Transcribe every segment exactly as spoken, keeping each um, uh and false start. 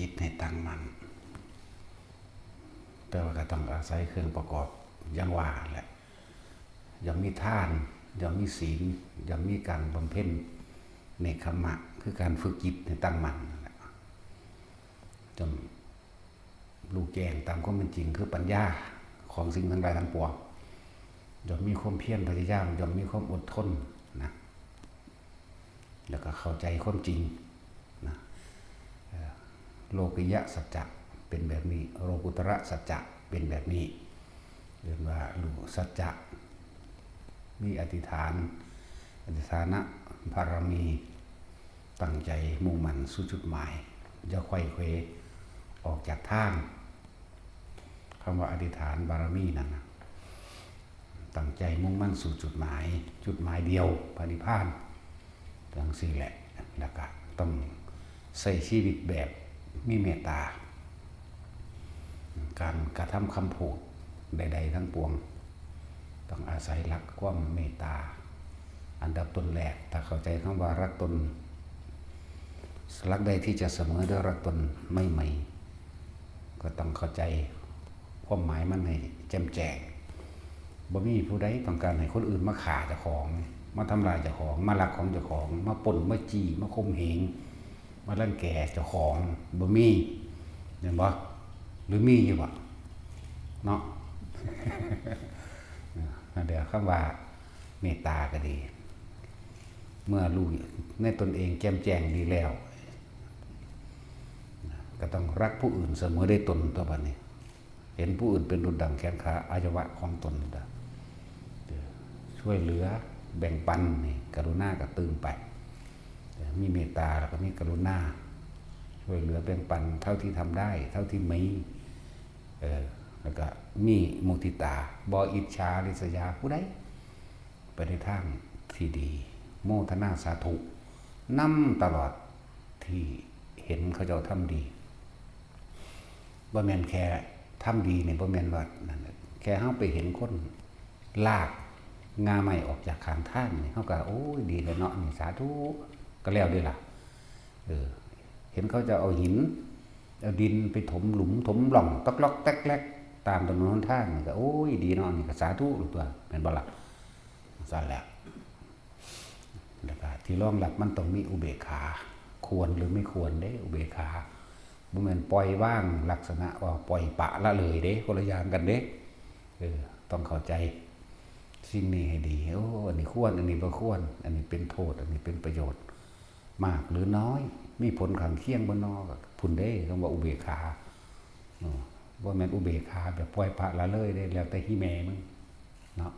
จิตให้ตั้งมั่น แต่ว่าก็ต้องอาศัยเครื่องประกอบอย่างว่าแหละ ย่อมมีทาน ย่อมมีศีล ย่อมมีการบำเพ็ญเนกขัมมะ คือการฝึกจิตให้ตั้งมั่นนั่นแหละ จนรู้แจ้งตามความเป็นจริง คือปัญญาของสิ่งทั้งหลายทั้งปวง ย่อมมีความเพียรพยายาม ย่อมมีความอดทนนะ แล้วก็เข้าใจความจริงนะ เอ่อ โลกิยะสัจจะเป็นแบบนี้ โลกุตระสัจจะเป็นแบบนี้ เรียกว่ารู้สัจจะ มีอธิษฐาน อธิษฐานบารมี ตั้งใจมุ่งมั่นสู่จุดหมาย อย่าไขว่เขวออกจากทาง คำว่าอธิษฐานบารมีนั่นนะ ตั้งใจมุ่งมั่นสู่จุดหมาย จุดหมายเดียว พระนิพพาน จั่งซี้แหละ แล้วก็ต้องใช้ชีวิตแบบมีเมตตา การกระทำคำพูดใดๆทั้งปวง ต้องอาศัยหลักความเมตตา อันดับต้นแรก ถ้าเข้าใจคำว่ารักตน หลักใดที่จะเสมอด้วยรักตนไม่ไหม ก็ต้องเข้าใจความหมายมันให้แจ่มแจ้ง บ่มีผู้ใดต้องการให้คนอื่นมาฆ่าเจ้าของ มาทำลายเจ้าของ มาลักของเจ้าของ มาปล้น มาจี้ มาข่มเหง มารังแกเจ้าของ บ่มี แม่นบ่ หรือมีอยู่บ่ เนาะ นั่นแหละ คำว่าเมตตาก็ดี เมื่อรู้ในตนเองแจ่มแจ้งดีแล้ว ก็ต้องรักผู้อื่นเสมอด้วยตน ต่อไปนี้ เห็นผู้อื่นเป็นดุจดั่งแขนขาอวัยวะของตน ช่วยเหลือแบ่งปันนี่ กรุณาก็ตื่นไป มีเมตตาแล้วก็มีกรุณา ช่วยเหลือแบ่งปันเท่าที่ทำได้ เท่าที่มี เออ แล้วก็มีมุทิตา บ่อิจฉาริษยาผู้ใด ไปในทางที่ดี โมทนาสาธุนำตลอดที่เห็นเขาเจ้าทำดี บ่แม่นแค่ทำดีนี่ บ่แม่นว่านั่นน่ะ แค่เฮาไปเห็นคนลากง่าไม้ออกจากข้างทางนี่ เฮาก็ โอ้ย ดีแล้วเนาะ นี่ สาธุ ก็แล้วเด้ล่ะ เออ เห็นเขาเจ้าเอาหิน เอาดินไปถมหลุมถมร่อง ต๊อกต๊อกแต๊กแต๊ก ตามถนนหนทางนี่ก็ โอ้ย ดีเนาะ นี่ก็สาธุตัว แม่นบ่ล่ะ ซั่นแหละ แล้วก็ที่รองรับมันต้องมีอุเบกขา ควรหรือไม่ควรเด้ อุเบกขา บ่แม่นปล่อยวางลักษณะว่าปล่อยปละละเลยเด้ คนละอย่างกันเด้ เออ ต้องเข้าใจสิ่งนี้ให้ดี โอ้ อันนี้ควร อันนี้บ่ควร อันนี้เป็นโทษ อันนี้เป็นประโยชน์ มากหรือน้อย มีผลข้างเคียงบ่น้อ ก็พุ้นเด้ คำว่าอุเบกขา อืม บ่แม่นอุเบกขาแบบปล่อยปละละเลยเด้ แล้วแต่ฮีแม่มึง เนาะ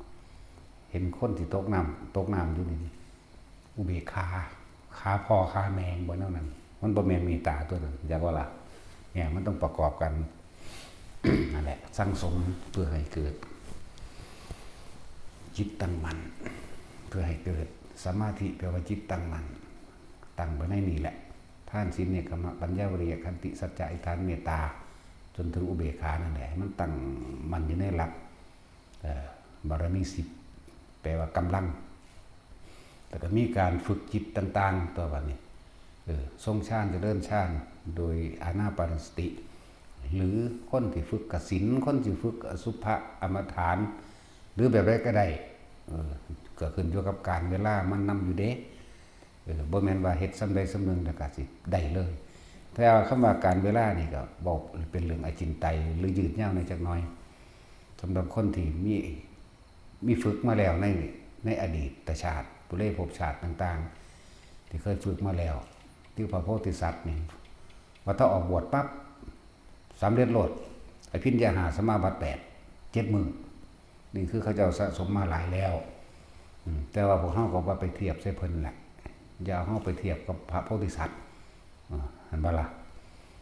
เห็นคนที่ตกน้ำ ตกน้ำอยู่นี่ อุเบกขา ขาพ่อขาแม่บ่แนวนั้น มันบ่แม่นเมตตาตัวนั้น อยากว่าล่ะ เนี่ย มันต้องประกอบกัน นั่นแหละ สั่งสมเพื่อให้เกิด จิตตั้งมั่น เพื่อให้เกิดสมาธิ แปลว่าจิตตั้งมั่น ตั้งไว้ในนี่แหละ ทาน ศีล เนกขัมมะ ปัญญา วิริยะ ขันติ สัจจะ อธิษฐาน เมตตา จนถึงอุเบกขานั่นแหละ ให้มันตั้งมั่นอยู่ในหลัก เอ่อ บารมีสิบ แปลว่ากำลัง แล้วก็มีการฝึกจิตต่างๆ ต่อไปนี้ เออ ทรงฌาน เจริญฌาน โดยอานาปานสติ หรือคนที่ฝึกกสิณ คนที่ฝึกอสุภะอมฐาน หรือแบบใดก็ได้ เออ ก็ขึ้นอยู่กับกาลเวลามันนำอยู่เด้ เออ บ่แม่นว่าเฮ็ดส่ำใดส่ำหนึ่งแล้วก็สิได้เลย แต่ว่าคำว่ากาลเวลานี่ก็บอกเป็นเรื่องอจินไตย หรือยืดยาวในจักหน่อย สำหรับคนที่มี มีฝึกมาแล้วใน ในอดีตชาติ ปุเรภพชาติต่างๆ ที่เคยฝึกมาแล้ว ที่พระโพธิสัตว์นี่ ว่าถ้าออกบวชปั๊บ สำเร็จโลด อภิญญาห้า สมาบัติแปด เจ็ดมื้อ นี่คือเขาเจ้าสะสมมาหลายแล้ว อืม แต่ว่าพวกเฮาก็บ่ไปเทียบใส่เพิ่นแหละ อย่าเอาเฮาไปเทียบกับพระโพธิสัตว์ อ่า หันบ่ล่ะ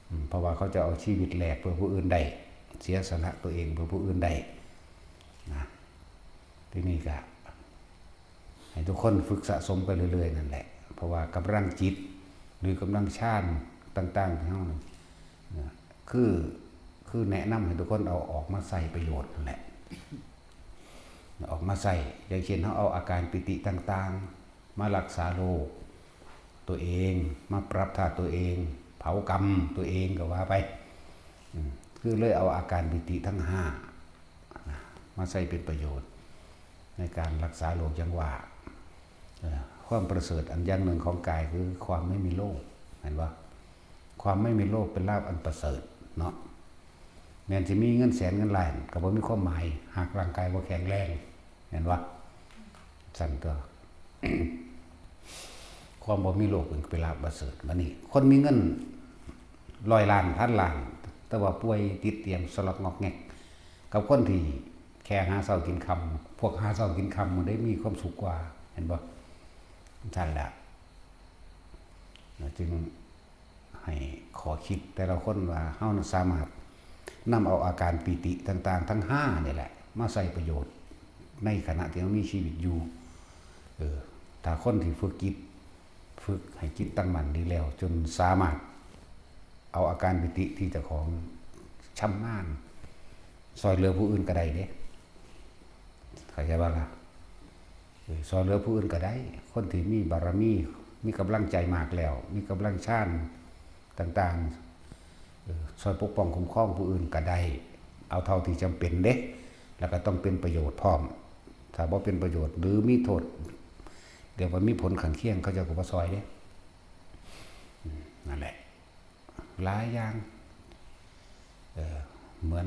อืม เพราะว่าเขาจะเอาชีวิตแลกเพื่อผู้อื่นได้ เสียสละตัวเองเพื่อผู้อื่นได้ นะ ทีนี้ก็ให้ทุกคนฝึกสะสมไปเรื่อยๆ นั่นแหละ เพราะว่ากำลังจิต หรือกำลังฌานต่างๆ ที่เฮานั่น นะ คือ คือแนะนำให้ทุกคนเอาออกมาใช้ประโยชน์นั่นแหละ ออกมาใช้ อย่างเช่น เฮาเอาอาการปีติต่างๆ มารักษาโรคตัวเอง มาปรับธาตุตัวเอง เผากรรมตัวเองก็ว่าไป อืม คือเลยเอาอาการปีติทั้งห้านะ มาใช้เป็นประโยชน์ ในการรักษาโรค อย่างว่า เอ่อ ความประเสริฐอันอย่างหนึ่งของกายคือความไม่มีโรค เห็นปะ ความไม่มีโรคเป็นลาภอันประเสริฐเนาะ แม้นสิมีเงินแสนเงินล้านก็บ่มีความหมาย หากร่างกายบ่แข็งแรง เห็นปะ ซั่นตัว ความบ่มีโรคเป็นลาภประเสริฐ บัดนี้ คนมีเงินร้อยล้าน พันล้าน แต่ว่าป่วยติดเตียงสลอกงอกแงก กับคนที่แค่หาเช้ากินค่ำ พวกหาเช้ากินค่ำมันได้มีความสุขกว่า เห็นปะ ซั่นแหละ จึงให้ข้อคิดแต่ละคนว่าเฮานั้นสามารถนำเอาอาการปีติต่างๆ ทั้งห้านี่แหละ มาใช้ประโยชน์ในขณะที่เฮามีชีวิตอยู่ เออ ถ้าคนที่ฝึกจิต ฝึกให้จิตตั้งมั่นดีแล้ว จนสามารถเอาอาการปีติที่เจ้าของชำนาญ ซอยเหลือผู้อื่นก็ได้เด้ เข้าใจบ่ล่ะ เออ ซอยเหลือผู้อื่นก็ได้ คนที่มีบารมี มีกำลังใจมากแล้ว มีกำลังฌานต่างๆ เออ ซอยปกป้องคุ้มครองผู้อื่นก็ได้ เอาเท่าที่จำเป็นเด้ แล้วก็ต้องเป็นประโยชน์พร้อม ถ้าบ่เป็นประโยชน์หรือมีโทษ เรียกว่ามีผลข้างเคียง เขาเจ้าก็บ่ซอยเด้ อืม นั่นแหละ หลายอย่าง เอ่อ เหมือน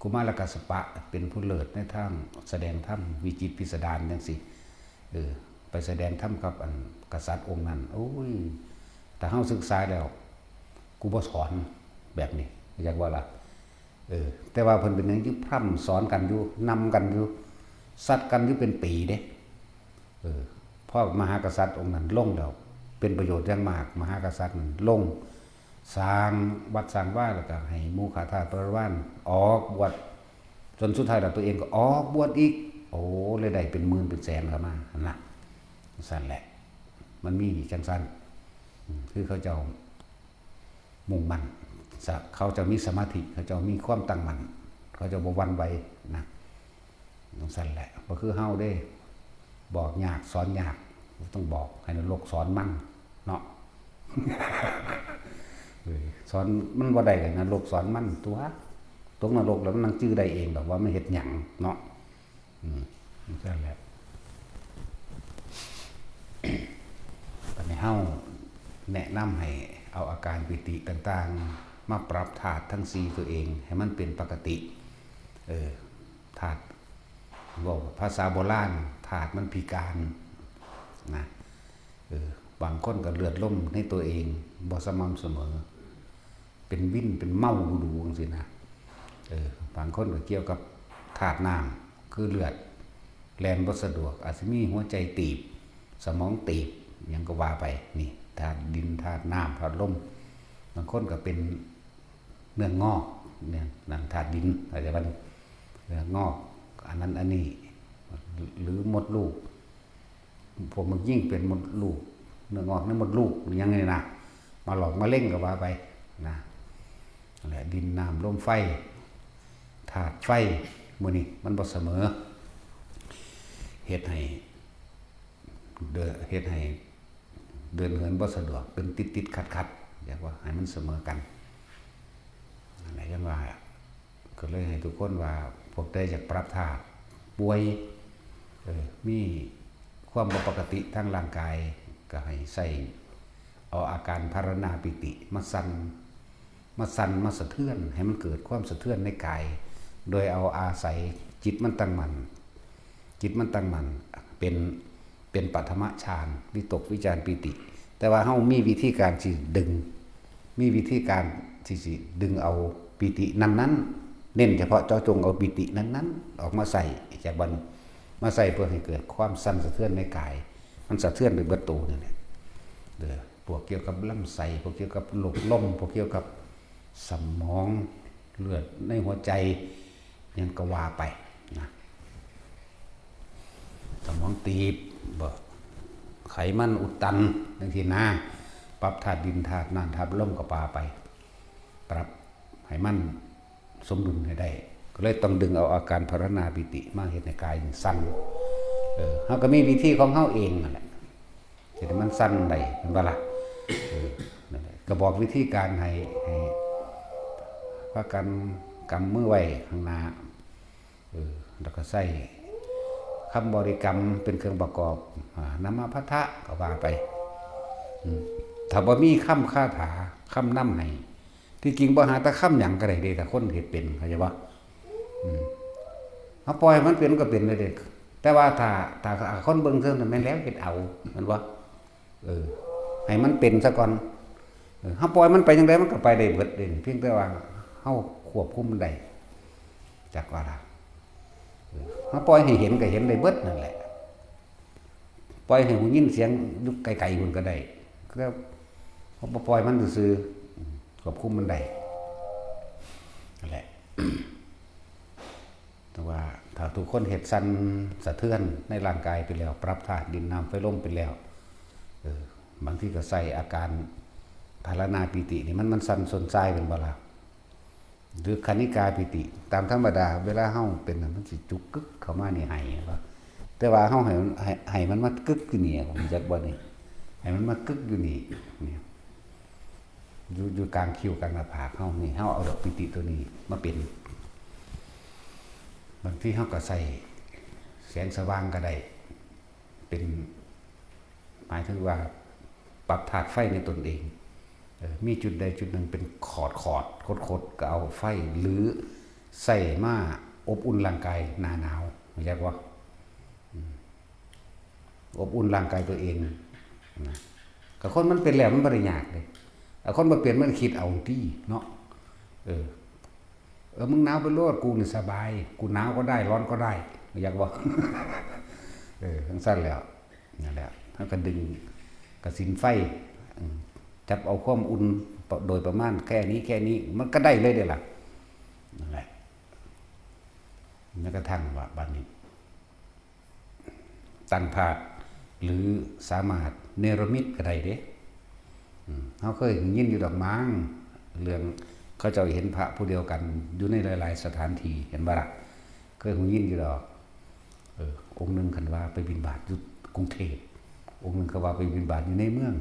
กุมารกัสสปะเป็นผู้เลิศในทางแสดงธรรมวิจิตรพิสดารจังซี้ เออ ไปแสดงธรรมกับอันกษัตริย์องค์นั้น โอ้ย ถ้าเฮาศึกษาแล้ว กูบ่สอนแบบนี้ อยากว่าล่ะ เออ แต่ว่าเพิ่นเป็นหยังจึงพร่ำสอนกันอยู่ นำกันอยู่ ซัดกันอยู่เป็นปีเด้ เออ พอมหากษัตริย์องค์นั้นลงแล้ว เป็นประโยชน์อย่างมาก มหากษัตริย์นั้นลง สร้างวัดสร้างวา แล้วก็ให้โมฆะธาตุบริวารออกบวช จนสุดท้ายแล้วตัวเองก็ออกบวชอีก โอ้ เลยได้เป็นหมื่นเป็นแสนเข้ามา หั่นนะ ซั่นแหละ มันมีจังซั่น อืม คือเขาเจ้ามุ่งมั่น สะ เขาเจ้ามีสมาธิ เขาเจ้ามีความตั้งมั่น เขาเจ้าบ่หวั่นไหวนะ จังซั่นแหละ บ่คือเฮาเด้ บอกยากสอนยาก ต้องบอกให้นรกสอนมันเนาะ เออ สอนมันบ่ได้เลย นรกสอนมันตั๊ว ตกนรกแล้วมันนั่งจื่อได้เองดอกว่ามันเฮ็ดหยังเนาะ อืม จังซั่นแหละ บัดนี้เฮาแนะนำให้เอาอาการปีติต่างๆ มาปรับธาตุทั้งสี่ตัวเองให้มันเป็นปกติ เออ ธาตุ เว้าภาษาโบราณ ธาตุมันพิการนะ เออ บางคนก็เลือดลมในตัวเองบ่สม่ำเสมอ เป็นวินเป็นเมาดูๆจังซี้นะ เออ บางคนก็เกี่ยวกับธาตุน้ำ คือเลือดแล่นบ่สะดวก อาจสิมีหัวใจตีบ สมองตีบ หยังก็ว่าไป นี่ ธาตุดิน ธาตุน้ำ ธาตุลม บางคนก็เป็นเนื้องอก เนี่ย นั่นธาตุดิน เข้าใจบ่นี่ เนื้องอก อันนั้นอันนี้ หรือมดลูก พวกมันยิ่งเป็นมดลูก เนื้องอกในมดลูก หยังนี่นะ มาหลอกมาเล่งก็ว่าไปนะ นั่นแหละ ดินน้ำลมไฟ ธาตุไฟ มื้อนี้มันบ่เสมอ เฮ็ดให้ เดิน เฮ็ดให้เดินเหินบ่สะดวก เป็นติดๆขัดๆ อยากว่าให้มันเสมอกัน นั่นแหละ จังว่า ก็เลยให้ทุกคนว่า พวกใดอยากปรับธาตุ ป่วย เออ มีความบ่ปกติทางร่างกาย ก็ให้ใช้เอาอาการภาวนาปีติมาสั่น มาสั่น มาสะเทือน ให้มันเกิดความสะเทือนในกาย โดยเอาอาศัยจิตมันตั้งมั่น จิตมันตั้งมั่น เป็น เป็นปฐมฌาน วิตกวิจารปีติ แต่ว่าเฮามีวิธีการสิดึง มีวิธีการที่สิดึงเอาปีตินั้นๆ เน้นเฉพาะเจาะจงเอาปีตินั้นๆ ออกมาใส่ จากบัดนี้ มาใส่เพื่อให้เกิดความสั่นสะเทือนในกาย มันสะเทือนไปเบิดตัวนั่นแหละ เด้อ พวกเกี่ยวกับลำไส้ พวกเกี่ยวกับโรคลม พวกเกี่ยวกับสมอง เลือดในหัวใจ หยังก็ว่าไปนะ สมองตีบบ่ ไขมันอุดตัน จังซี้นะ ปรับธาตุดิน ธาตุน้ำ ธาตุลมก็ว่าไป ปรับให้มันสมดุลให้ได้ ก็เลยต้องดึงเอาอาการภาวนาปีติมาเฮ็ดให้กายสั่น เออ เฮาก็มีวิธีของเฮาเองนั่นแหละ เฮ็ดให้มันสั่นได้ แม่นบ่ล่ะ เออ นั่นแหละ ก็บอกวิธีการให้ให้พากันกำมือไว้ข้างหน้า เออ แล้วก็ใช้คำบริกรรมเป็นเครื่องประกอบ อ่า นะมะพัทธะก็ว่าไป อืม ถ้าบ่มีคำคาถา คำนำให้ ที่จริงบ่หาแต่คำหยังก็ได้เด้ ถ้าคนเฮ็ดเป็น เข้าใจบ่ อืม เฮาปล่อยให้มันเป็นก็เป็นเลยเด้ แต่ว่าถ้า ถ้า ถ้าคนเบิ่งเทิงนั้นแม่นแล้วเฮ็ดเอา แม่นบ่ เออ ให้มันเป็นซะก่อน เออ เฮาปล่อยมันไปจั่งใดมันก็ไปได้เบิดเด้ เพียงแต่ว่าเฮาควบคุมมันได้ จักว่าล่ะ เออ เฮาปล่อยให้เห็นก็เห็นได้เบิดนั่นแหละ ปล่อยให้หูยินเสียงอยู่ไกลๆพุ้นก็ได้ แต่เฮาบ่ปล่อยมันซื่อๆ ควบคุมมันได้ นั่นแหละ แต่ว่าถ้าทุกคนเฮ็ดสั่นสะเทือนในร่างกายไปแล้ว ปรับธาตุดินน้ำไฟลมไปแล้ว เออ บางทีก็ใช้อาการพารานาปีตินี่มัน มันสั่นส่วนทรายเป็นบ่ล่ะ หรือคณิกาปีติ ตามธรรมดาเวลาเฮาเป็นน่ะมันสิจุกกึกเข้ามานี่ไห้ว่า แต่ว่าเฮาให้มัน ให้ ให้มันมากึกอยู่นี่ รู้จักบ่นี่ ให้มันมากึกอยู่นี่ นี่ อยู่ อยู่กลางคิ้วกลางหน้าผากเฮานี่ เฮาเอาดอกปีติตัวนี้มาเป็น บางทีเฮาก็ใช้แสงสว่างก็ได้ เป็น หมายถึงว่าปรับธาตุไฟในตนเอง เออ มีจุดใดจุดหนึ่งเป็นขอดขอดคดคดๆ ก็เอาไฟ หรือใช้มาอบอุ่นร่างกายหน้าหนาว รู้จักบ่ อืม อบอุ่นร่างกายตัวเองนะ ก็คนมันเป็นแล้วมันบ่ได้ยากเด้ แต่คนบ่เป็นมันคิดเอาติเนาะ เออ เออ มึงหนาวไปโลด กูนี่สบาย กูหนาวก็ได้ ร้อนก็ได้ รู้จักบ่ เออ จั่งซั่นแหล้ว นั่นแหละ เฮาก็ดึงกสิณไฟ อืม จับเอาความอุ่นโดยประมาณแค่นี้ แค่นี้ มันก็ได้เลยเด้ล่ะ นั่นแหละ แม้กระทั่งว่าบัดนี้ ตั้งธาตุ หรือสามารถเนรมิตก็ได้เด้ อืม เฮาเคยยินอยู่ดอกมั้ง เรื่องเขาเจ้าเห็นพระผู้เดียวกันอยู่ในหลายๆสถานที่ เห็นบ่ล่ะ เคยยินอยู่ดอก เออ องค์หนึ่งคันว่าไปบิณฑบาตอยู่กรุงเทพฯ องค์หนึ่งเขาว่าไปบิณฑบาตอยู่ในเมือง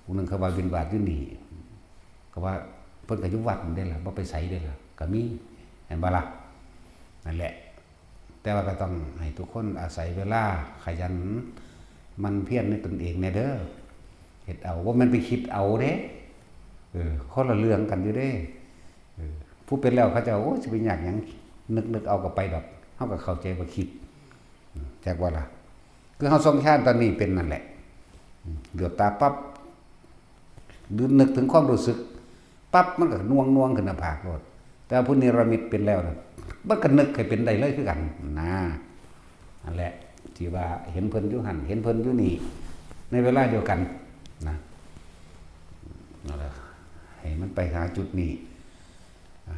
องค์หนึ่งเขาว่าบิณฑบาตอยู่นี่ ก็ว่าเพิ่นก็อยู่วัดนั่นเด้ล่ะ บ่ไปไสเด้ล่ะ ก็มี เห็นบ่ล่ะ นั่นแหละ แต่ว่าก็ต้องให้ทุกคนอาศัยเวลา ขยันหมั่นเพียรในตนเองแน่เด้อ เฮ็ดเอา บ่แม่นไปคิดเอาเด้ เออ คนละเรื่องกันอยู่เด้ เออ ผู้เป็นแล้วเขาเจ้า โอ้ย สิไปยากหยัง นึกๆเอาก็ไปดอก เฮาก็เข้าใจว่าคิด อืม จักว่าล่ะ คือเฮาทรงฌานตอนนี้เป็นนั่นแหละ อืม เหลือบตาปั๊บ หรือนึกถึงความรู้สึกปั๊บ มันก็น่วงๆขึ้นหน้าผากโลด แต่ผู้เนรมิตเป็นแล้วนะ มันก็นึกให้เป็นได้เลยคือกันนะ นั่นแหละ ที่ว่าเห็นเพิ่นอยู่หั่น เห็นเพิ่นอยู่นี่ ในเวลาเดียวกันนะ นั่นแหละ ให้มันไปหาจุดนี้ อ่า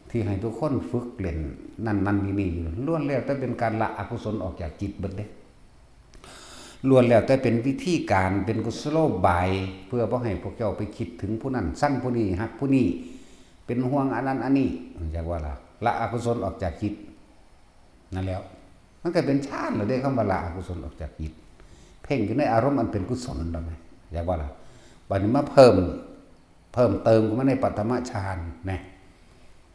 ที่ให้ทุกคนฝึกเล่นนั่นนั่นนี่นี่อยู่ ล้วนแล้วแต่เป็นการละอกุศลออกจากจิตเบิดเด้ ล้วนแล้วแต่เป็นวิธีการ เป็นกุศโลบาย เพื่อบ่ให้พวกเจ้าไปคิดถึงผู้นั้น ซังผู้นี้ ฮักผู้นี้ เป็นห่วงอันนั้นอันนี้ จักว่าล่ะ ละอกุศลออกจากจิต นั่นแหล้ว มันก็เป็นฌานแล้วเด้ คำว่าละอกุศลออกจากจิต เพ่งอยู่ในอารมณ์อันเป็นกุศลแล้วไง จักว่าล่ะ บัดนี้มาเพิ่ม เพิ่มเติมเข้ามาในปฐมฌานนะ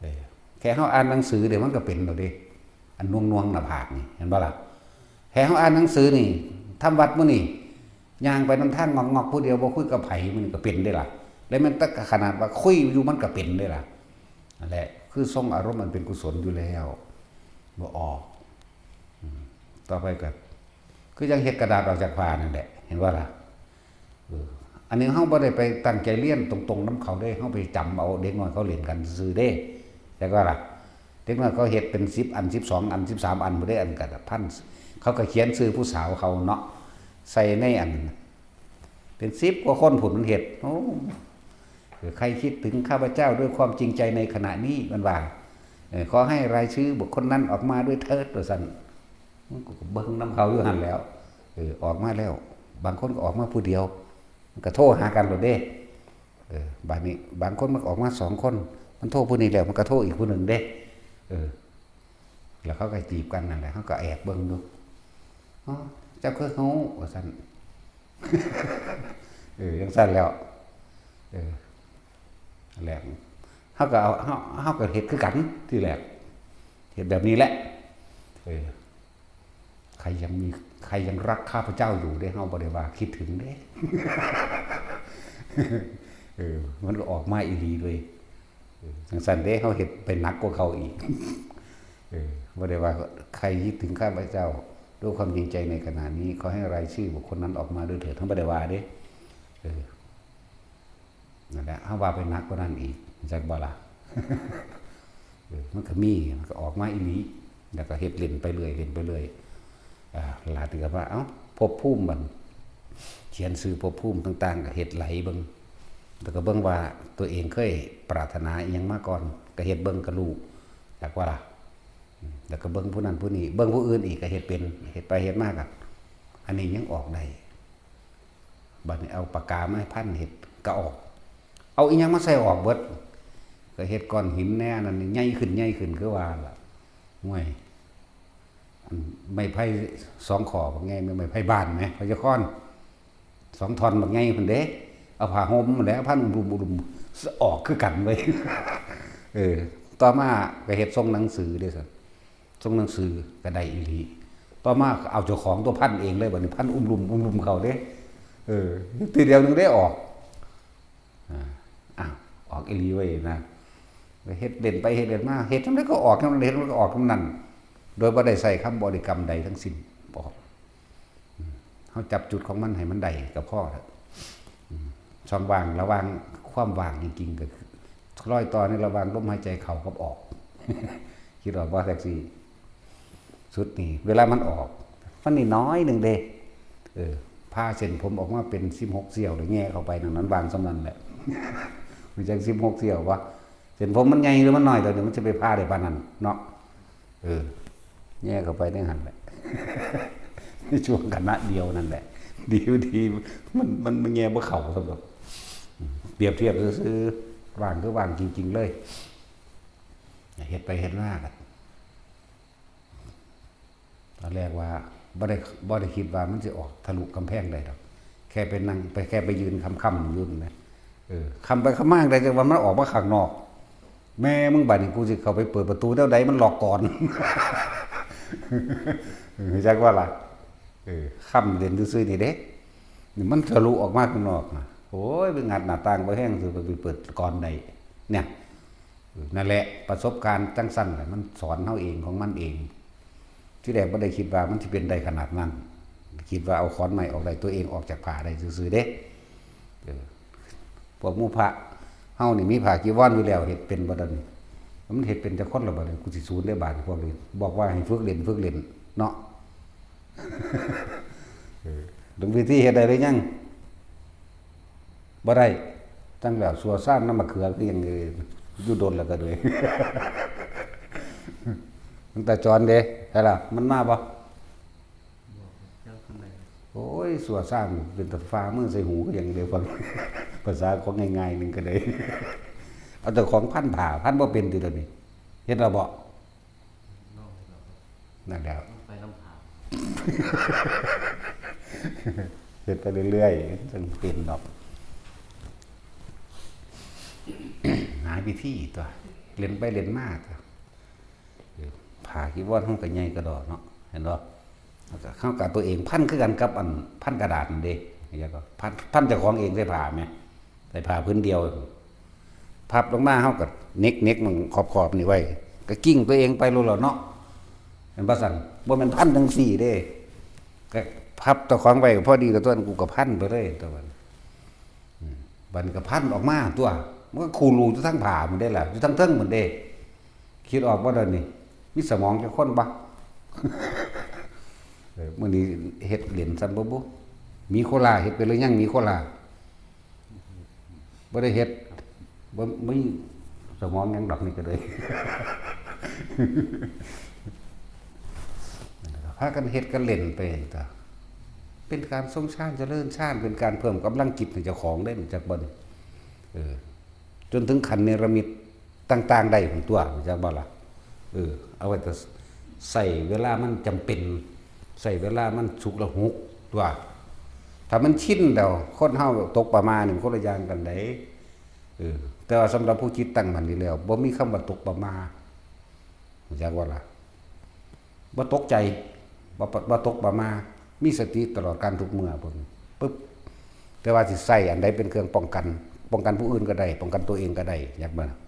เออ แค่เฮาอ่านหนังสือเดี๋ยวมันก็เป็นแล้วเด้ อันน่วงๆหน้าผากนี่ เห็นบ่ล่ะ แค่เฮาอ่านหนังสือนี่ ทำวัดมื้อนี่ ย่างไปนำทางงอกๆผู้เดียว บ่คุยกับไผ มันก็เป็นได้ล่ะ แล้วมันตั้งขนาดว่าคุยอยู่มันก็เป็นได้ล่ะ นั่นแหละ คือทรงอารมณ์อันเป็นกุศลอยู่แล้ว บ่ออก อืม ต่อไปก็ คือยังเฮ็ดกระดาษออกจากผ้านั่นแหละ เห็นบ่ล่ะ เออ อันนี้เฮาบ่ได้ไปตั้งใจเรียนตรงๆนำเขาเด้ เฮาไปจำเอาเด็กน้อยเขาเล่นกันซื่อๆเด้ แต่ก็ล่ะ เด็กน้อยเขาเฮ็ดเป็นสิบอัน สิบสองอัน สิบสามอันพุ้นเด้ อันกระดาษพัน เขาก็เขียนชื่อผู้สาวเขาเนาะ ใส่ในอัน เป็นสิบกว่าคนพุ้นมันเฮ็ด โอ้ เออ ใครคิดถึงข้าพเจ้าด้วยความจริงใจในขณะนี้ มันว่า เออ ขอให้รายชื่อบุคคลนั้นออกมาด้วยเถิด ว่าซั่น มันก็เบิ่งนำเขาอยู่หั่นแหล้ว เออ ออกมาแล้ว บางคนก็ออกมาผู้เดียว มันก็โทรหากันโลดเด้ เออ บาดนี้ บางคนมันก็ออกมาสองคน มันโทรผู้นี้แล้ว มันก็โทรอีกผู้หนึ่งเด้ เออ แล้วเขาก็จีบกันนั่นแหละ เขาก็แอบเบิ่งอยู่ "อ๋อ เจ้าคือฮู้" ว่าซั่น เออ จั่งซั่นแหล้ว เออ นั่นแหละ เฮาก็เอา เฮา เฮาก็เฮ็ดคือกัน ทีแรก เฮ็ดแบบนี้แหละ เออ ใครยังมี ใครยังรักข้าพเจ้าอยู่เด้ เฮาบ่ได้ว่าคิดถึงเด้ เออ มันก็ออกมาอีหลีเลย เออ จั่งซั้นเด้ เฮาเฮ็ดไปหนักกว่าเขาอีก เออ บ่ได้ว่า ใครคิดถึงข้าพเจ้า ด้วยความจริงใจในขณะนี้ ขอให้รายชื่อบุคคลนั้นออกมาด้วยเถิด เฮาบ่ได้ว่าเด้ เออ นั่นแหละ เฮาว่าไปหนักกว่านั้นอีก จักบ่ล่ะ เออ มันก็มี มันก็ออกมาอีหลี แล้วก็เฮ็ดเล่นไปเรื่อย เล่นไปเรื่อย อ่า หลายเทื่อว่า เอ้า ภพภูมิบัด เขียนชื่อภพภูมิต่างๆ ก็เฮ็ดไหลเบิ่ง แล้วก็เบิ่งว่าตัวเองเคยปรารถนาอิหยังมาก่อน ก็เฮ็ดเบิ่งก็รู้ จักว่าล่ะ อืม แล้วก็เบิ่งผู้นั้นผู้นี้ เบิ่งผู้อื่นอีกก็เฮ็ดเป็น เฮ็ดไปเฮ็ดมาก็ อันนี้ยังออกได้ บัดนี้เอาปากกามาให้พันเฮ็ดก็ออก เอาอิหยังมาใส่ออกเบิด ก็เฮ็ดก้อนหินแหน่ อันนั้นนี่ใหญ่ขึ้น ใหญ่ขึ้น คือว่าล่ะ ห่วย อันไม้ไผ่สองข้อบักใหญ่ ไม้ไผ่บ้านแหม พญาคอน สองท่อนบักใหญ่พุ้นเด้ เอาผ้าห่มนั่นแหละ พันอุ้มๆ ออกคือกันเว้ย เออ ต่อมาก็เฮ็ดทรงหนังสือเด้ซั่น ทรงหนังสือก็ได้อีหลี ต่อมาก็เอาเจ้าของตัวพันเองเลย บัดนี้พันอุ้มลุ่ม อุ้มลุ่มเขาเด้ เออ ทีเดียวหนึ่งได้ออก อ่า อ้าว ออกอีหลีเว้ยนะ เฮ็ดเล่นไปเฮ็ดเล่นมา เฮ็ดจั่งใดก็ออกจั่งนั้น เฮ็ดจั่งใดก็ออกจั่งนั้น โดยบ่ได้ใช้คำบริกรรมใดทั้งสิ้น ออก อืม เฮาจับจุดของมันให้มันได้ก็พอแล้ว อืม ช่องว่างระหว่างความว่างจริงๆ ก็คือรอยต่อในระหว่างลมหายใจเข้ากับออก คิดออกบ่ แท็กซี่ สุดนี่ เวลามันออก มันนี่น้อยหนึ่งเด้ เออ ผ่าเส้นผมออกมาเป็นสิบหกเซี่ยวเลย แหย่เข้าไปนั่น นั้นว่างส่ำนั้นแหละ มันจั่งสิบหกเซี่ยววะ เส้นผมมันใหญ่หรือมันน้อย ตอนนี้มันจะไปผ่าได้ปานนั้นเนาะ เออ แหย่เข้าไปในหั่นแหละ ในช่วงขณะเดียวนั่นแหละ ดีบ่ดี มัน มัน มันแหย่บ่เข้าสำหรับ เปรียบเทียบซื่อๆ ว่างคือว่างจริงๆ เลย เฮ็ดไปเฮ็ดมาก็ ตอนแรกว่าบ่ได้ บ่ได้คิดว่ามันสิออกทะลุกำแพงได้ดอก แค่ไปนั่ง ไป แค่ไปยืนค้ำๆอยู่นั่นแหละ เออ ค้ำไปค้ำมาได้ จั่งว่ามันออกมาข้างนอก แม่มึง บัดนี้กูสิเข้าไปเปิดประตูแนวใด มันล็อกก่อน เออ จักว่าล่ะ เออ ค้ำเล่นซื่อๆนี่เด้ นี่มันทะลุออกมาข้างนอกนะ โอ้ย ไปงัดหน้าต่างบ่แฮง สิไปเปิดก่อนได้ เนี่ย เออ นั่นแหละ ประสบการณ์จั่งซั้นแหละ มันสอนเฮาเองของมันเอง ทีแรกบ่ได้คิดว่ามันสิเป็นได้ขนาดนั้น คิดว่าเอาขอนไม้ออกได้ ตัวเองออกจากผ้าได้ซื่อๆเด้ เออ พวกหมู่พระเฮานี่มีผ้าจีวรอยู่แล้ว เฮ็ดเป็นบ่ดอกนี่ มันเฮ็ดเป็นแต่คนละบัดนี้ กูสิสูนได้บาดนี้พวกนี้ บอกว่าให้ฝึกเล่น ฝึกเล่นเนาะ เออ หลวงพี่ที่เฮ็ดได้หรือยัง บ่ได้ จั่งแล้ว สั่วซ่ามน้ำมะเขือคือหยัง อยู่โดนแล้วก็เลย มันตาจรเด้ ใช่ล่ะ มันมาบ่ โอ้ย สั่วซ่ามเป็นตาฟ้ามือใส่หูคือหยังเด้ ฟัง ภาษาของง่ายๆหนึ่งก็ได้ เอาแต่ของพันผ้า พันบ่เป็นติดยวนี้ เฮ็ดแล้วบ่ นั่นแหละ ไปลำพาง เฮ็ดไปเรื่อยๆ จั่งเป็นดอก หาวิธีตัว เล่นไปเล่นมาตัว ผ้าจีวรเฮาก็ใหญ่กระดอกเนาะ เห็นบ่ แล้วก็เฮาก็เอาตัวเองพันคือกันกับอันพันกระดาษนั่นเด้ แล้วก็พัน พันเจ้าของเองใส่ผ้าแหม ใส่ผ้าผืนเดียว พับลงมาเฮาก็เน็กๆ มันขอบๆ นี่ไว้ ก็กิ้งตัวเองไปโลดแล้วเนาะ เห็นบ่ซั่น บ่แม่นพันจั่งซี้เด้ ก็พับเจ้าของไว้พอดีกับตัวนั้น กูก็พันไปเลยตัวนั้น อืม บัดนี้ก็พันออกมาตัว มันก็คูรูอยู่ทั้งผ้าหมดเด้ล่ะ อยู่ทั้งเทิงหมดเด้ คิดออกบ่เดี๋ยวนี้ มีสมองจักคนบ่ เออ มื้อนี้เฮ็ดเล่นซ้ำบ่บุ มีโคลาเฮ็ดไปหรือยัง มีโคลา บ่ได้เฮ็ด บ่ บ่มีสมองหยังดอกนี่ก็เลย พากันเฮ็ดกันเล่นไปตัว เป็นการทรงฌานเจริญฌาน เป็นการเพิ่มกำลังจิตให้เจ้าของเด้ จักบ่นี่ เออ จนถึงขั้นเนรมิตต่างๆ ได้พุ้นตัว จักบ่ล่ะ เออ เอาไว้แต่ใช้เวลามันจำเป็น ใช้เวลามันฉุกละหุกตัว ถ้ามันชินแล้ว คนเฮาตกประมาณนี่ คนละอย่างกันเด้ เออ แต่ว่าสำหรับผู้จิตตั้งมั่นดีแล้ว บ่มีคำว่าตกประหม่า รู้จักบ่ล่ะ? บ่ตกใจ บ่ บ่ตกประหม่า มีสติตลอดการทุกเมื่อ เพิ่น ปึ๊บ แต่ว่าสิใช้อันใดเป็นเครื่องป้องกัน ป้องกันผู้อื่นก็ได้ ป้องกันตัวเองก็ได้ จักบ่ล่ะ?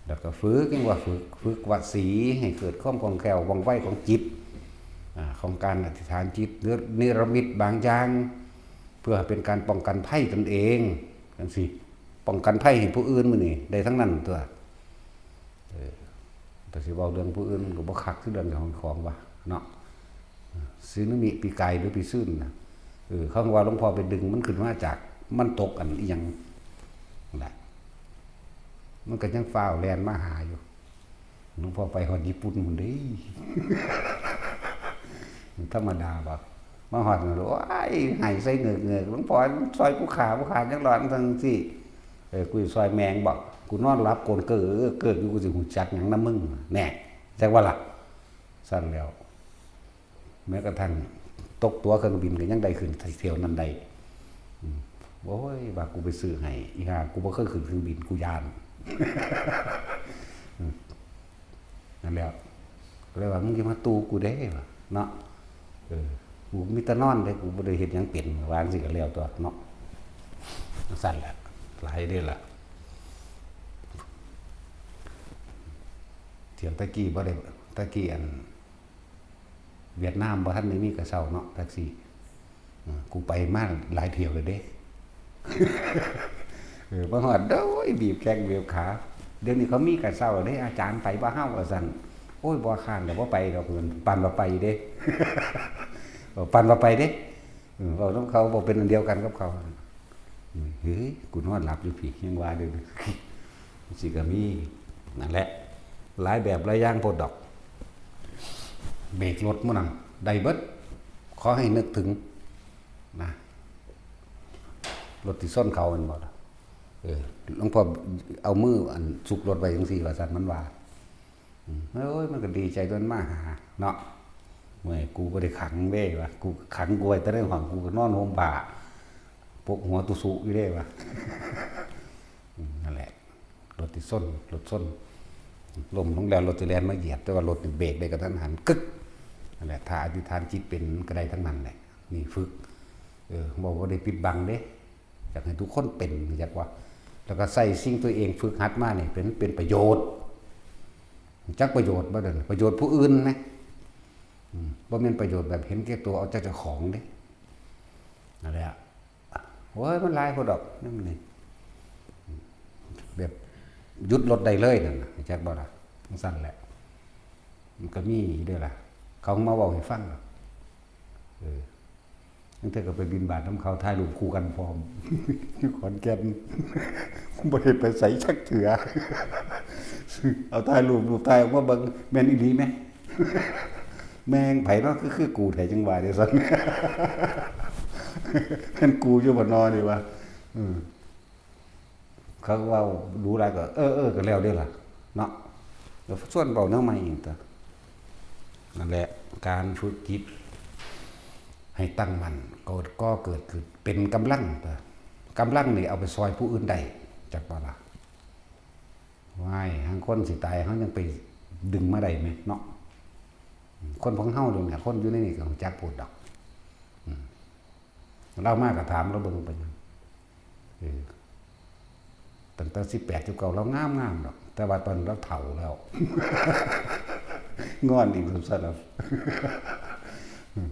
แล้วก็ฝึก ยังว่าฝึก ฝึกวสีให้เกิดความคล่องแคล่วว่องไวของจิต อ่า ของการอธิษฐานจิต หรือนิรมิตบางอย่าง เพื่อเป็นการป้องกันภัยตนเอง จังซี้ ป้องกันภัยให้ผู้อื่นมื้อนี้ ได้ทั้งนั้นตั๊ว เออ แต่สิเว้าเรื่องผู้อื่นก็บ่คักคือเรื่องเจ้าของของวะ เนาะ สึนามิปีกายหรือปีซื่นน่ะ เออ เขาว่าหลวงพ่อไปดึงมันขึ้นมาจาก มันตกอันอิหยังนั่นแหละ มันก็ยังฟ้าวแล่นมาหาอยู่ หลวงพ่อไปฮอดญี่ปุ่นพุ้นเด้ ธรรมดาบ่ มาฮอดนั่น โอ้ย ไห้ใส่เงือกๆ หลวงพ่อซอยผู้ข้า ผู้ข้ายังรอดจังซี้ เออ กูสิซอยแม่งบ่ กูนอนหลับโกนเก้อเก้ออยู่ กูสิฮู้จักหยังนำมึง แน่ จักว่าล่ะ ซั่นแล้ว แม้กระทั่งตกตั๋วเครื่องบินก็ยังได้ขึ้นเที่ยวนั้นได้ อืม โอ้ย ว่ากูไปซื้อให้ อีห่า กูบ่เคยขึ้นเครื่องบิน กูย้าน อืม นั่นแหละ ก็เลยว่า มึงอย่ามาตู่กูเด้ ว่า เนาะ เออ กูมีแต่นอนเด้ กูบ่ได้เฮ็ดหยังเป็น ว่าจังซี้ก็แล้วตั๊วเนาะ ซั่นแหละ หลายเด้ล่ะ เที่ยวแต่กี้บ่ได้ แต่กี้อัน เวียดนามบ่ทันได้มีกระเช้าเนาะ แท็กซี่ อ่า กูไปมาหลายเที่ยวแล้วเด้ เออ มาฮอด โอ้ย บีบแข้งบีบขา เดี๋ยวนี้เขามีกระเช้าแล้วเด้ อาจารย์ไปบ่เฮา ว่าซั่น โอ้ย บ่ค้านดอก บ่ไปดอก เพิ่น ปานว่าไปเด้ เออ ปานว่าไปเด้ เออ เว้านำเขา บ่เป็นอันเดียวกันกับเขา เฮ้ย กูนอนหลับอยู่พี้ ยังว่าเด้อ สิก็มี นั่นแหละ หลายแบบหลายอย่างโพดดอก เบรกรถหมู่นั่น ได้เบิด ขอให้นึกถึง นะ รถที่ชนเขาแม่นบ่ล่ะ เออ หลวงพ่อเอามืออันซุกรถไว้จังซี้ ว่าซั่น มันว่า อืม โอ้ย มันก็ดีใจตั๊ว มันมาหา เนาะ เมื่อย กูบ่ได้ขังเด้ ว่า กูขังกูไว้แต่ในห้อง กูก็นอนห่มผ้า ปกหัวตุสุอยู่เด้ ว่า อืม นั่นแหละ รถที่ชน รถชน ล้มลงแล้ว รถสิแล่นมาเหยียบ แต่ว่ารถนี่เบรกได้กะทันหัน กึ๊ก นั่นแหละ ถ้าอธิษฐานจิตเป็นก็ได้ทั้งนั้นแหละ นี่ฝึก เออ บ่ บ่ได้ปิดบังเด้ อยากให้ทุกคนเป็น รู้จักว่า แล้วก็ใช้สิ่งตัวเองฝึกหัดมานี่เป็น เป็นประโยชน์ จักประโยชน์บ่เด้อ ประโยชน์ผู้อื่นนะ อืม บ่แม่นประโยชน์แบบเห็นแก่ตัว เอาใจเจ้าของเด้ นั่นแหละ โอ้ย มันหลายโพดดอก นั่นนี่ แบบหยุดรถได้เลยนั่นน่ะ รู้จักบ่ล่ะ จังซั่นแหละ มันก็มีอยู่เด้อล่ะ เขามาเว้าให้ฟังดอก เออ ตั้งแต่ก็ไปบิณฑบาตนำเขา ถ่ายรูปคู่กันพร้อม อยู่ขอนแก่น บ่ได้ไปไสจักเทื่อ เอาถ่ายรูป รูปถ่ายออกมาเบิ่ง แม่นอีหลีแหม แม่งไผเนาะ คือ คือกูแท้ จังว่าเด้ซั่น แม่นกูอยู่บ่นอนี่ว่า อืม เขาเว้าดูหลายก็ เออ เออ ก็แล้วเด้อล่ะ เนาะ แล้วชวนเว้าแนวใหม่อีกตั๊ว นั่นแหละ การฝึกจิตให้ตั้งมั่น ก็ ก็เกิดขึ้นเป็นกำลังตั๊ว กำลังนี่เอาไปซอยผู้อื่นได้ จักบ่ล่ะ ว้าย หางคนสิตาย เฮายังไปดึงมาได้แหมเนาะ คนของเฮานี่แหม คนอยู่ในนี่ก็รู้จักโพดดอก อืม ลาวมาก็ถามลาวเบิ่งเป็นหยัง เออ ตั้งแต่สิบแปด สิบเก้า ลาวงามๆดอก แต่ว่าตอนนี้ลาวเฒ่าแล้ว งอนอีกซั่นล่ะ อืม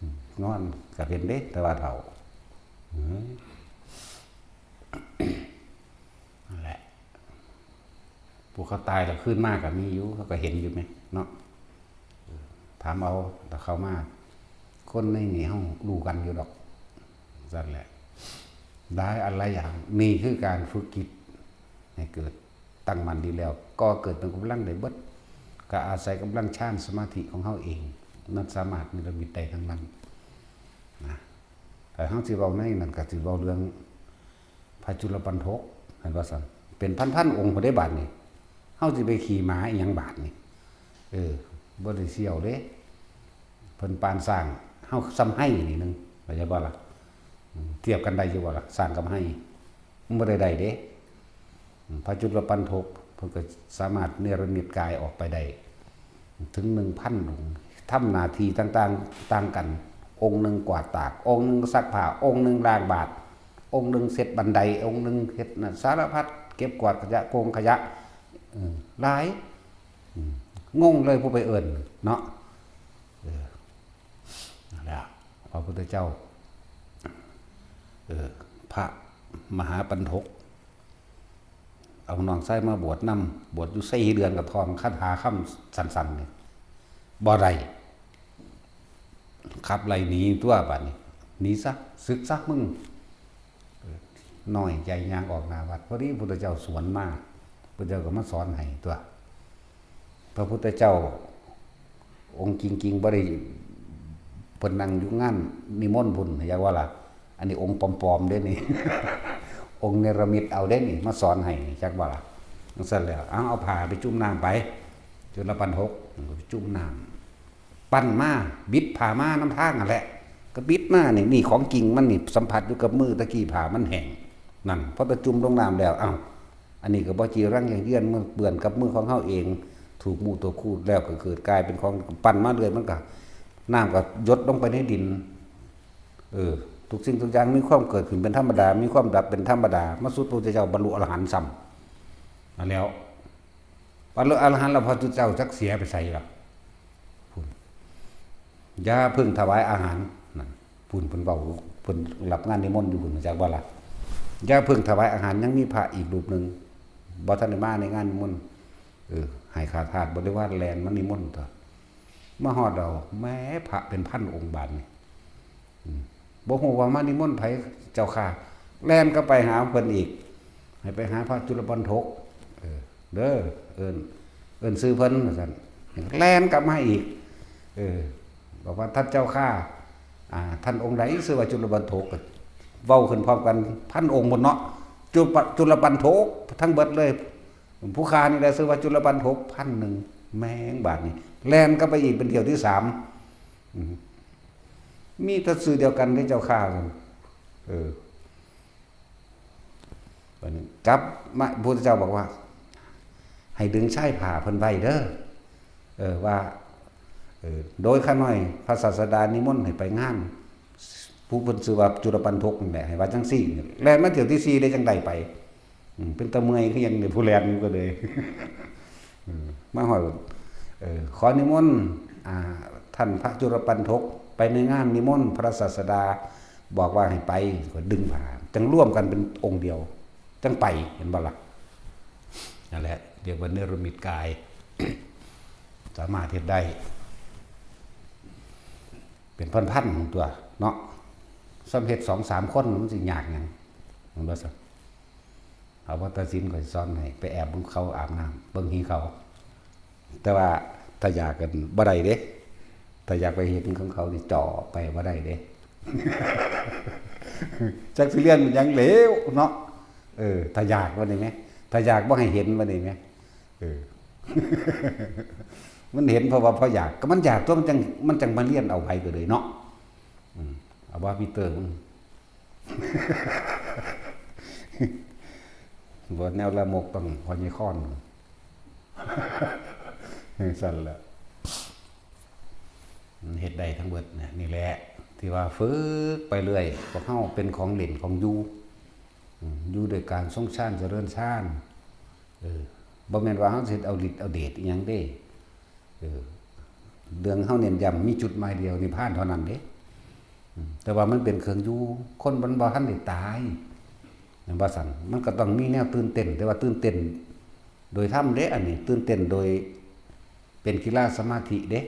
อืม งอนก็เป็นเด้ แต่ว่าเฒ่า อืม นั่นแหละ ผู้เขาตายแล้วคืนมาก็มีอยู่ เขาก็เห็นอยู่แหมเนาะ เออ ถามเอา ถ้าเขามา คนในนี่เฮารู้กันอยู่ดอก ซั่นแหละ หลายอันหลายอย่าง นี่คือการฝึกจิตให้เกิดตั้งมั่นดีแล้ว ก็เกิดเป็นกำลังได้เบิด ก็อาศัยกำลังฌานสมาธิของเฮาเอง มันสามารถนิรมิตได้ทั้งนั้น นะ ถ้าเฮาสิเว้าในนั้นก็สิเว้าเรื่องพระจุลปัณฑก เห็นบ่ซั่น เป็นพันๆองค์พุ้นเด้บาดนี้ เฮาสิไปขี่ม้าอีหยังบาดนี้ เออ บ่ได้เสี่ยวเด้ เพิ่นปานช้าง เฮาส่ำไฮ่นี่หนึ่ง เข้าใจบ่ล่ะ อืม เทียบกันได้อยู่บ่ล่ะ ช้างกับไฮ่ มันบ่ได้ได้เด้ พระจุลปัณโฑเพิ่นก็สามารถเนรมิตกายออกไปได้ ถึงหนึ่งพันองค์ ทำหน้าที่ต่างๆ ต่างกัน องค์หนึ่งกวาดตาก องค์หนึ่งซักผ้า องค์หนึ่งล้างบาตร องค์หนึ่งเช็ดบันได องค์หนึ่งเฮ็ดนั่นสารพัด เก็บกวาดขยะ โกงขยะ เออ หลาย อืม งงเลยผู้ไปเอิ้นเนาะ เออ นั่นแหละ พระพุทธเจ้า เออ พระมหาปัณโฑก เอาน้องชายมาบวชนำ บวชอยู่สี่เดือนก็ท่องคาถาคำสั้นๆ นี่ บ่ได้ ขับไล่หนีตัวบัดนี้ หนีซะ สึกซะมึง เออ น้อยใจย่างออกหน้าวัด พอดีพุทธเจ้าสวนมา พุทธเจ้าก็มาสอนให้ตัว พระพุทธเจ้า องค์จริงๆ บ่ได้ เพิ่นนั่งอยู่งานนิมนต์พุ้น อยากว่าล่ะ อันนี้องค์ปลอมๆ เด้นี่ องค์เนรมิตเอาเด้นี่ มาสอนให้ จักว่าล่ะ จั่งซั้นแล้ว เอา เอาผ้าไปจุ่มน้ำไป จุลปัณโฑก ไปจุ่มน้ำ ปั้นมา บิดผ้ามานำทางนั่นแหละ ก็บิดมานี่ นี่ของจริงมันนี่ สัมผัสอยู่กับมือ ตะกี้ผ้ามันแห้ง นั่น พอตะจุ่มลงน้ำแล้ว เอ้า อันนี้ก็บ่จีรังยั่งยืน มันเปื้อนกับมือของเฮาเอง ถูกหมู่ถูกคูแล้วก็เกิดกลายเป็นของ ปั้นมาเรื่อย มันก็ น้ำก็หยดลงไปในดิน เออ ทุกสิ่งทุกอย่างมีความเกิดขึ้นเป็นธรรมดา มีความดับเป็นธรรมดา มาสุดพระพุทธเจ้าบรรลุอรหันต์ซ้ำ มาแล้ว บรรลุอรหันต์แล้วพระพุทธเจ้าจักเสียไปไสล่ะ พุ้น อย่าเพิ่งถวายอาหาร นั่น พุ้น เพิ่นเว้า เพิ่นรับงานนิมนต์อยู่พุ้น จักบ่ล่ะ อย่าเพิ่งถวายอาหาร ยังมีพระอีกรูปหนึ่ง บ่ทันได้มาในงานนิมนต์ เออ ให้ข้าทาสบริวารแล่นมานิมนต์ตั๊ว มาฮอดแล้ว แหม พระเป็นพันองค์บาดนี่ อืม บ่ฮู้ว่ามานิมนต์ไผเจ้าค่ะ แล่นกลับไปหาเพิ่นอีก ให้ไปหาพระจุลปัณโฑก เออ เด้อ เอิ้น เอิ้นชื่อเพิ่น ว่าซั่น แล่นกลับมาอีก เออ บอกว่า ท่านเจ้าข้า อ่า ท่านองค์ใดชื่อว่าจุลปัณโฑก เว้าขึ้นพร้อมกันพันองค์พุ้นเนาะ จุลปะ จุลปัณโฑก ทั้งเบิดเลย ผู้ข้านี่แหละชื่อว่าจุลปัณโฑก พันหนึ่ง แม่งบาดนี่ แล่นกลับไปอีกเป็นเที่ยวที่สาม อืม มีแต่ชื่อเดียวกันเด้เจ้าข้า เออ บัดนี้กลับมา พุทธเจ้าบอกว่า ให้ดึงชายผ้าเพิ่นไว้เด้อ เออ ว่า เออ โดยข้าน้อยพระศาสดานิมนต์ให้ไปงาน ผู้เพิ่นชื่อว่าจุลปัณโฑกนี่แหละ ให้ว่าจั่งซี่ แล่นมาเที่ยวที่สี่ได้จั่งใดไป อืม เป็นตาเมื่อยคือหยังเนี่ย ผู้แล่นอยู่ก็เลย อืม มาฮอด เออ ขอนิมนต์ อ่า ท่านพระจุลปัณโฑก ไปในงานนิมนต์พระศาสดา บอกว่าให้ไป ก็ดึงผ้า จั่งรวมกันเป็นองค์เดียว จั่งไป เห็นบ่ล่ะ นั่นแหละ เรียกว่าเนรมิตกาย สามารถเฮ็ดได้ เป็นพันๆ ตัวเนาะ สำเร็จสองสามคนมันสิยากหยัง มันบ่ซั่น เอาว่าตัดสินข่อยสอนให้ ไปแอบเบิ่งเขาอาบน้ำ เบิ่งหีเขา แต่ว่าถ้าอยากกันบ่ได้เด้ ถ้าอยากไปเห็นของเขานี่จ่อไปบ่ได้เด้ จักสิเรียนมันยังเหลวเนาะ เออ ถ้าอยากว่าได้ไหม ถ้าอยากบ่ให้เห็นว่าได้ไหม เออ มันเห็นเพราะว่าเพราะอยาก ก็มันอยากตัวมันจัง มันจังมาเรียนเอาไปก็เลยเนาะ อืม เอาว่าพีเตอร์มึง บ่แนวละมกต้องพอยี่ค้อน สั่นแหละ มันเฮ็ดได้ทั้งเบิดนะ นี่แหละ ที่ว่าฝึกไปเรื่อย พวกเฮาเป็นของเล่นของอยู่ อืม อยู่ด้วยการทรงฌานเจริญฌาน เออ บ่แม่นว่าเฮาสิเอาฤทธิ์เอาเดชอิหยังเด้ เออ เรื่องเฮาเน้นย้ำมีจุดหมายเดียว นิพพานเท่านั้นเด้ อืม แต่ว่ามันเป็นเครื่องอยู่ คนมันบ่ทันได้ตาย แม่นบ่ซั่น มันก็ต้องมีแนวตื่นเต้น แต่ว่าตื่นเต้นโดยธรรมเด้ อันนี้ตื่นเต้นโดยเป็นกีฬาสมาธิเด้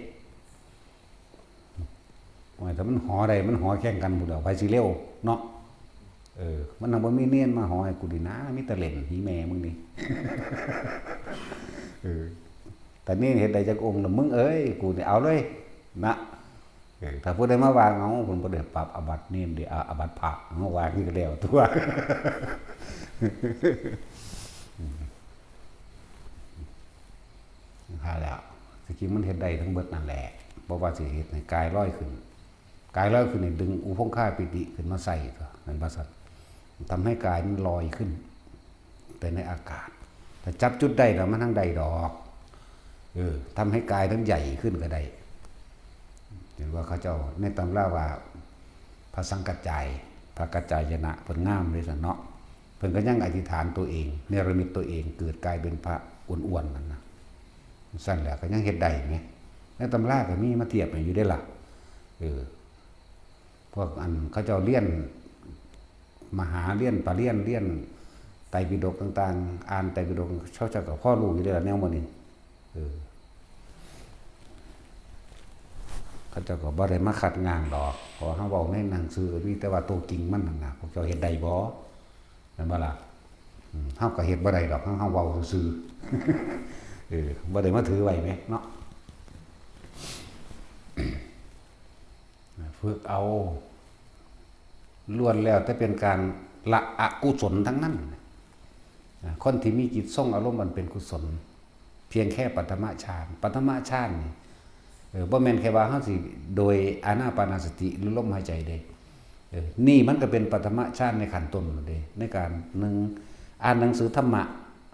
โอ้ย ถ้ามันหอได้ มันหอแข่งกันพุ้นแหล้ว ไผสิเร็วเนาะ เออ มันยังบ่มีเณรมาหอให้กูนี่นะ มีแต่เล่น หีแม่มึงนี่ เออ แต่เณรเฮ็ดได้จักองค์ละ มึงเอ้ย กูนี่เอาเลยนะ เออ ถ้าผู้ใดมาว่า เอา เพิ่นบ่ได้ปรับอาบัติเณรเด้ อา อาบัติพระ เฮาว่าคือแล้วตัว อืม นั่นแหละ จริงๆมันเฮ็ดได้ทั้งเบิดนั่นแหละ บ่ว่าสิเฮ็ดให้กายลอยขึ้น กายลอยขึ้นนี่ดึงอุพงคาปีติขึ้นมาใส่ตัว แม่นบ่ซั่น ทำให้กายมันลอยขึ้น แต่ในอากาศ ถ้าจับจุดได้แล้วมันทั้งได้ดอก เออ ทำให้กายทั้งใหญ่ขึ้นก็ได้ เห็นว่าเขาเจ้าในตำราว่า พระสังกัจจาย พระกัจจายนะเพิ่นงามเลยสันเนาะ เพิ่นก็ยังอธิษฐานตัวเอง เนรมิตตัวเอง เกิดกายเป็นพระอ้วนๆนั่นนะ สั้นแหละก็ยังเฮ็ดได้ไหม ในตำราก็มีมาเทียบให้อยู่ได้ล่ะ เออ พวกอันเขาเจ้าเรียน มหาเรียนปาเรียนเรียนไตรปิฎกต่างๆ อ่านไตรปิฎกเขาเจ้าก็พอรู้อยู่ได้ล่ะแนวมื้อนี้ เออ เขาเจ้าก็บ่ได้มาคัดง้างดอก เพราะว่าเฮาเว้าในหนังสือก็มีแต่ว่าตัวจริงมันนั่นน่ะ พวกเจ้าเฮ็ดได้บ่ แม่นบ่ล่ะ อืม เฮาก็เฮ็ดบ่ได้ดอก เฮา เฮาเว้าซื่อๆ เออ บ่ได้มาถือไว้แหมเนาะ ฝึกเอา ล้วนแล้วแต่เป็นการละอกุศลทั้งนั้น อ่า คนที่มีจิตทรงอารมณ์อันเป็นกุศล เพียงแค่ปฐมฌาน ปฐมฌานนี่ เออ บ่แม่นแค่ว่าเฮาสิโดยอานาปานสติหรือลมหายใจเด้ เออ นี่มันก็เป็นปฐมฌานในขั้นต้นเด้ ในการหนึ่ง อ่านหนังสือธรรมะ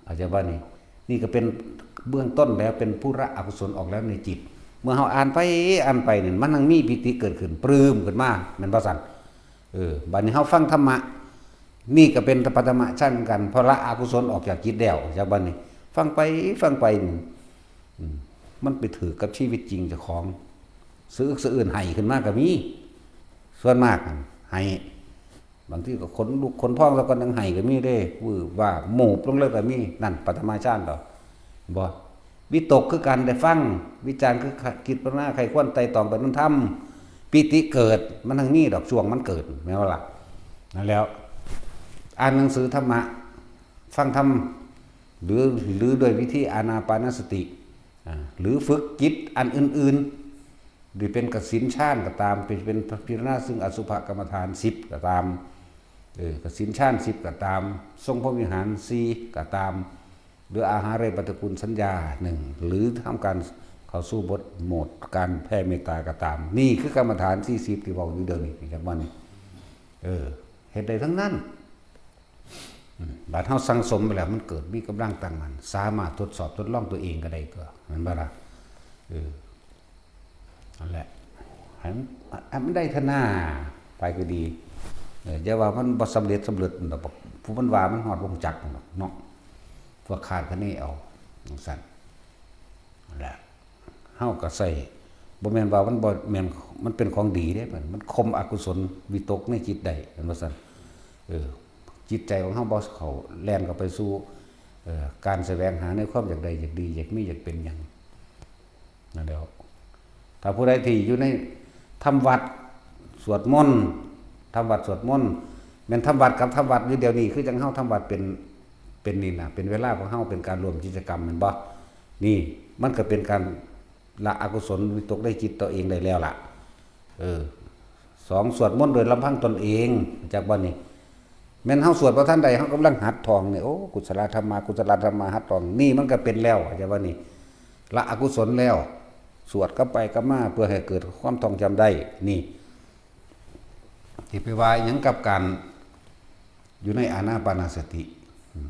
เข้าใจบ่นี่ นี่ก็เป็นเบื้องต้นแล้ว เป็นผู้ละอกุศลออกแล้วในจิต เมื่อเฮาอ่านไป อ่านไปนี่ มันยังมีปีติเกิดขึ้น ปลื้มขึ้นมา แม่นบ่ซั่น เออ บัดนี้เฮาฟังธรรมะ นี่ก็เป็นปฐมฌานเหมือนกัน เพราะละอกุศลออกจากจิตแล้ว จากบัดนี้ ฟังไป ฟังไปนี่ อืม มันไปถืกกับชีวิตจริงเจ้าของ สะอึกสะอื้นไห้ขึ้นมาก็มี ส่วนมากไห้ บางทีก็ขนลุกขนพองแล้วก็นั่งไห้ก็มีเด้ วืบวาบ โมบลงเลยก็มี นั่นปฐมฌานดอก บ่ วิตกคือกันได้ฟัง วิจารณ์คือคิดพิจารณาใคร่ครวญไตร่ตรองไปนำธรรม ปีติเกิด มันทั้งมีดอกช่วงมันเกิด แม่นบ่ล่ะ นั่นแล้ว อ่านหนังสือธรรมะ ฟังธรรม หรือ หรือด้วยวิธีอานาปานสติ อ่า หรือฝึกจิตอันอื่นๆ หรือเป็นกสินฌานก็ตาม เป็น เป็นพิจารณาซึ่งอสุภกรรมฐานสิบก็ตาม เออ กสินฌานสิบก็ตาม ทรงพรหมวิหารสี่ก็ตาม หรืออาหาเรปฏิกูลสัญญาหนึ่ง หรือทำการเข้าสู่บทโหมดการแผ่เมตตาก็ตาม นี่คือกรรมฐานสี่สิบที่เว้าอยู่เดี๋ยวนี้ จักมัน เออ เฮ็ดได้ทั้งนั้น อืม บาดเฮาสั่งสมไปแล้ว มันเกิดมีกำลังตั้งมั่น สามารถทดสอบทดลองตัวเองก็ได้ตัว แม่นบ่ล่ะ เออ นั่นแหละ ให้มัน ให้มันได้เถาะนา ไปก็ดี เออ อย่าว่ามันบ่สำเร็จสำเร็จดอก ผู้มันว่ามันฮอดบ่ฮู้จักดอกเนาะ พวกคาดคะเนเอา จั่งซั้น นั่นแหละ เฮาก็ใช้ บ่แม่นว่ามันบ่แม่น มันเป็นของดีเด้ มัน มันข่มอกุศลวิตกในจิตได้ แม่นบ่ซั่น เออ จิตใจของเฮาบ่เข้า แล่นเข้าไปสู่ เอ่อ การแสวงหาในความอยากได้ อยากดี อยากมี อยากเป็นหยัง นั่นแหล้ว ถ้าผู้ใดที่อยู่ในทำวัด สวดมนต์ ทำวัดสวดมนต์ แม่นทำวัดกับทำวัดอยู่เดี๋ยวนี้ คือจั่งเฮาทำวัดเป็น เป็นนี่นะ เป็นเวลาของเฮา เป็นการร่วมกิจกรรม แม่นบ่ นี่ มันก็เป็นการละอกุศลวิตกในจิตตัวเองได้แล้วล่ะ เออ สอง สวดมนต์โดยลำพังตนเอง จักบ่นี่ แม่นเฮาสวดบ่ทันใด เฮากำลังหัดท่องนี่ โอ้ กุศลธรรมา กุศลธรรมา หัดท่อง นี่มันก็เป็นแล้ว จักบ่นี่ ละอกุศลแล้ว สวดกลับไปกลับมา เพื่อให้เกิดความท่องจำได้ นี่ สิไปว่าหยังกับการอยู่ในอานาปานสติ อืม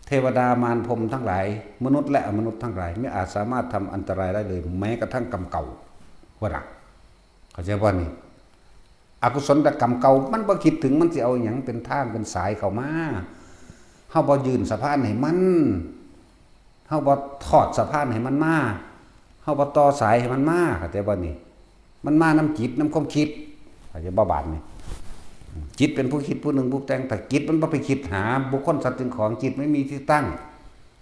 เทวดามารพรหมทั้งหลาย มนุษย์และอมนุษย์ทั้งหลาย ไม่อาจสามารถทำอันตรายได้เลย แม้กระทั่งกรรมเก่า ว่าล่ะ เข้าใจบ่นี่ อกุศลกรรมเก่า มันบ่คิดถึง มันสิเอาหยังเป็นทางเป็นสายเข้ามา เฮาบ่ยื่นสะพานให้มัน เฮาบ่ทอดสะพานให้มันมา เฮาบ่ต่อสายให้มันมา เข้าใจบ่นี่ มันมานำจิตนำความคิด เข้าใจบ่บาดนี่ จิตเป็นผู้คิดผู้หนึ่งผู้แต่ง แต่จิตมันบ่ไปคิดหาบุคคลสัตว์สิ่งของ จิตไม่มีที่ตั้ง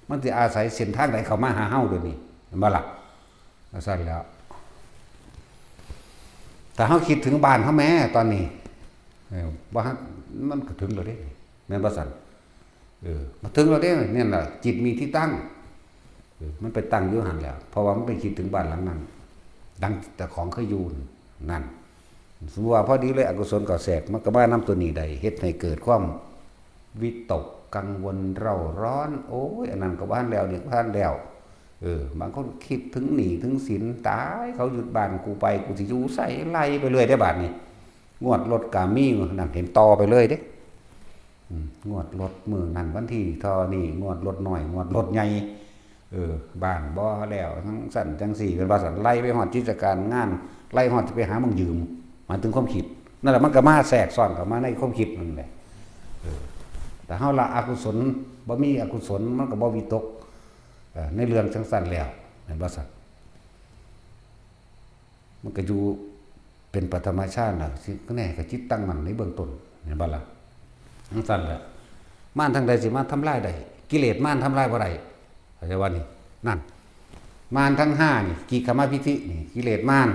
มันสิอาศัยเส้นทางใดเข้ามาหาเฮาเดี๋ยวนี้ เห็นบ่ล่ะ จั่งซั้นแล้ว ถ้าเฮาคิดถึงบ้านเฮาแหมตอนนี้ เออ บ่ฮัก มันก็ถึงแล้วเด้ แม่นบ่ซั่น เออ มาถึงแล้วเด้ เนี่ยล่ะ จิตมีที่ตั้ง เออ มันไปตั้งอยู่หั่นแหละ เพราะว่ามันไปคิดถึงบ้านหลังนั้น ดังแต่ของเคยอยู่นั่น สมมุติว่าพอดีเลย อกุศลก็แทรก มันก็มานำตัวนี้ได้ เฮ็ดให้เกิดความวิตกกังวลเร่าร้อน โอ้ย อันนั้นก็บ่ทันแล้ว นี่ก็บ่ทันแล้ว เออ บางคนคิดถึงหนี้ถึงสิน ตาย เขายึดบ้านกูไป กูสิอยู่ไส ไล่ไปเรื่อยเด้บาดนี้ งวดรถก็มี นั่นเห็นต่อไปเลยเด้ อืมงวดรถมื้อนั้นวันที่เท่านี้ งวดรถน้อย งวดรถใหญ่ เออ บ้านบ่แล้ว จั่งซั้นจั่งซี้ เป็นว่าซั่น ไล่ไปฮอดกิจการงาน ไล่ฮอดสิไปหาหม่องยืม หมายถึงความคิด นั่นแหละ มันก็มาแทรกซ้อนเข้ามาในความคิดนั่นแหละ เออ แต่เฮาละอกุศล บ่มีอกุศล มันก็บ่วิตก เอ่อ ในเรื่องจั่งซั้นแล้ว แม่นบ่ซั่น มันก็อยู่เป็นปฐมฌานน่ะ สิ แน่ ก็จิตตั้งมั่นในเบื้องต้น แม่นบ่ล่ะ จั่งซั้นแหละ มารทางใดสิมาทำลายได้ กิเลสมารทำลายบ่ได้ เข้าใจบ่นี่ นั่น มารทั้งห้านี่ กิกขมพิธินี่ กิเลสมาร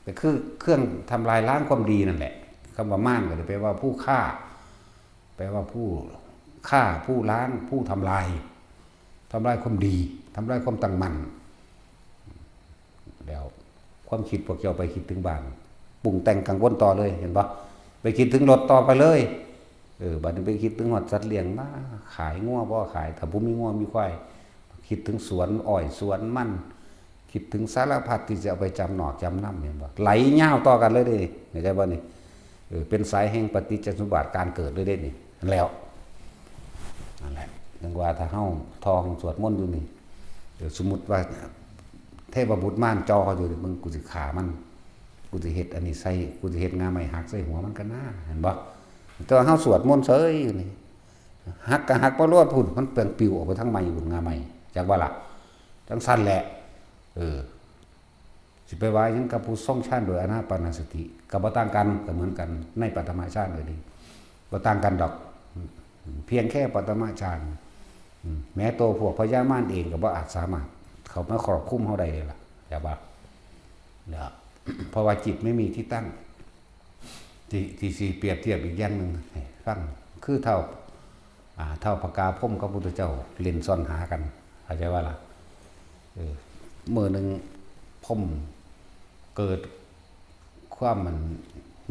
ก็คือเครื่องทำลายล้างความดีนั่นแหละ คำว่ามารก็จะแปลว่าผู้ฆ่า แปลว่าผู้ฆ่า ผู้ล้าง ผู้ทำลาย ทำลายความดี ทำลายความตั้งมั่น แล้วความคิดพวกเจ้าไปคิดถึงบ้าน ปรุงแต่งกังวลต่อเลย เห็นบ่ ไปคิดถึงรถต่อไปเลย เออ บัดนี้ไปคิดถึงฮอดสัตว์เลี้ยง มาขายงัวบ่ขาย ถ้าบ่มีงัวมีควาย คิดถึงสวนอ้อยสวนมัน คิดถึงสารพัดที่จะเอาไปจำนอกจำนำ เห็นบ่ ไหลยาวต่อกันเลยเด้ เข้าใจบ่นี่ เออ เป็นสายแห่งปฏิจจสมุปบาทการเกิดเลยเด้นี่ นั่นแล้ว นั่นแหละ จั่งว่าถ้าเฮาท่องสวดมนต์อยู่นี่ เออ สมมุติว่าเทพบุตรมารจ่อเขาอยู่นี่ มึง กูสิฆ่ามัน กูสิเฮ็ดอันนี้ใส่ กูสิเฮ็ดงาไม้หักใส่หัวมันก็น่า เห็นบ่ แต่ว่าเฮาสวดมนต์เฉยอยู่นี่ หักก็หักบ่โลดพุ้น มันเปลืองปิวออกไปทางไม้พุ้น งาไม้ จักบ่ล่ะ จั่งซั้นแหละ เออ สิไปว่าหยังกับผู้ทรงฌานโดยอานาปานสติ ก็บ่ต่างกัน ก็เหมือนกัน ในปฐมฌานก็ดี บ่ต่างกันดอก เพียงแค่ปฐมฌาน อืม แม้ตัวพวกพญามารเองก็บ่อาจสามารถเข้ามาครอบคุมเฮาได้เลยล่ะ เข้าใจบ่ แล้ว เพราะว่าจิตไม่มีที่ตั้ง ที่ ที่สิเปรียบเทียบอีกอย่างหนึ่งให้ฟัง คือท้าว อ่า ท้าวพญาพรหมกับพุทธเจ้าเล่นซ่อนหากัน เข้าใจบ่ล่ะ เออ มื้อหนึ่งพรหมเกิดความมัน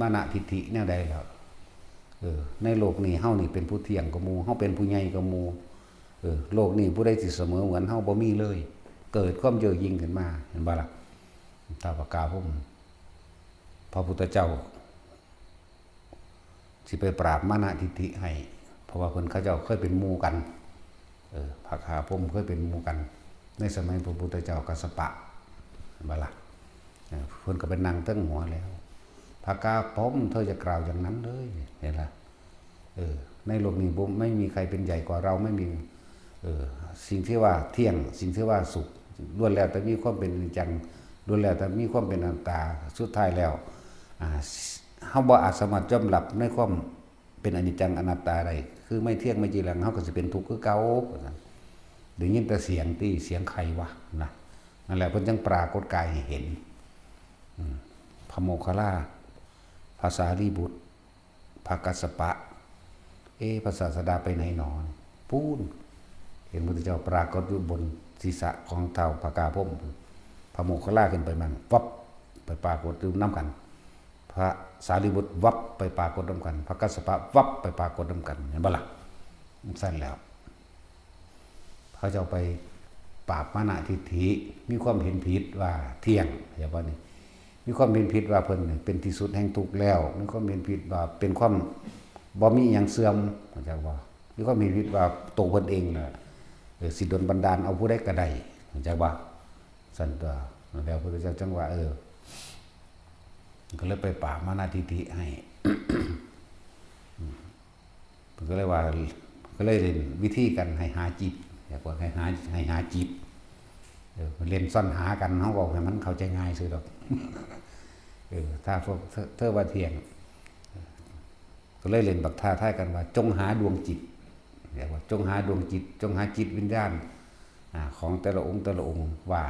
มานะทิฏฐิแนวใดแล้ว เออ ในโลกนี้เฮานี่เป็นผู้เที่ยงกว่าหมู่ เฮาเป็นผู้ใหญ่กว่าหมู่ เออ โลกนี้ผู้ใดสิเสมอเหมือนเฮาบ่มีเลย เกิดความเย่อหยิ่งขึ้นมา เห็นบ่ล่ะ ท้าวพญาพรหม พระพุทธเจ้า สิไปปราบมานะทิฏฐิให้ เพราะว่าเพิ่นเขาเจ้าเคยเป็นหมู่กัน เออ พญาพรหมเคยเป็นหมู่กัน ในสมัยพระพุทธเจ้ากัสสปะ เห็นบ่ล่ะ เออ เพิ่นก็ไปนั่งเทิงหัวแล้ว พญาพรหม เธออย่ากล่าวอย่างนั้นเลย เห็นล่ะ เออ ในโลกนี้บ่ ไม่มีใครเป็นใหญ่กว่าเรา ไม่มี เออ สิ่งที่ว่าเที่ยง สิ่งที่ว่าสุข ล้วนแล้วแต่มีความเป็นอนิจจัง ล้วนแล้วแต่มีความเป็นอนัตตา สุดท้ายแล้ว อ่า เฮาบ่อาจสามารถยอมรับในความเป็นอนิจจังอนัตตาได้ คือไม่เที่ยงไม่จีรัง เฮาก็สิเป็นทุกข์คือเก่า ว่าซั่น ได้ยินแต่เสียงติ เสียงใครวะ นะ นั่นแหละเพิ่นจั่งปรากฏกายให้เห็น อืม พระโมคคัลลา พระสารีบุตร พระกัสสปะ เอ๊ะ พระศาสดาไปไหนหนอ ปู้น เห็นพระพุทธเจ้าปรากฏอยู่บนศีรษะของท้าวพญาพรหม พระโมคคัลลาขึ้นไปมัน วับ ไปปรากฏอยู่นำกัน พระสารีบุตรวับไปปรากฏนำกัน พระกัสสปะวับไปปรากฏนำกัน เห็นบ่ล่ะ จั่งซั้นแล้ว เขาเจ้าไปปราบมานะทิฏฐิ มีความเห็นผิดว่าเที่ยง เข้าใจบ่นี่ มีความเห็นผิดว่าเพิ่นนี่เป็นที่สุดแห่งทุกข์แล้ว มีความเห็นผิดว่าเป็นความบ่มีอิหยังเสื่อม เข้าใจบ่ มีความเห็นผิดว่าตัวเพิ่นเองน่ะ เออ สิดลบันดาลเอาผู้ใดก็ได้ เข้าใจบ่ ซั่นตั๊ว แล้วพระพุทธเจ้าจั่งว่า เออ ก็เลยไปปราบมานะทิฏฐิให้ เพิ่นก็เลยว่า ก็เลยเล่นวิธีกันให้หาจิต อยากว่าให้หา ให้หาจิต เออ เล่นซ่อนหากัน เฮาเว้าให้มันเข้าใจง่ายซื่อดอก เออ ถ้าพวกเธอ เธอว่าเที่ยง ก็เลยเล่นบักท้าทายกันว่า จงหาดวงจิต เรียกว่าจงหาดวงจิต จงหาจิตวิญญาณ อ่า ของแต่ละองค์แต่ละองค์ว่า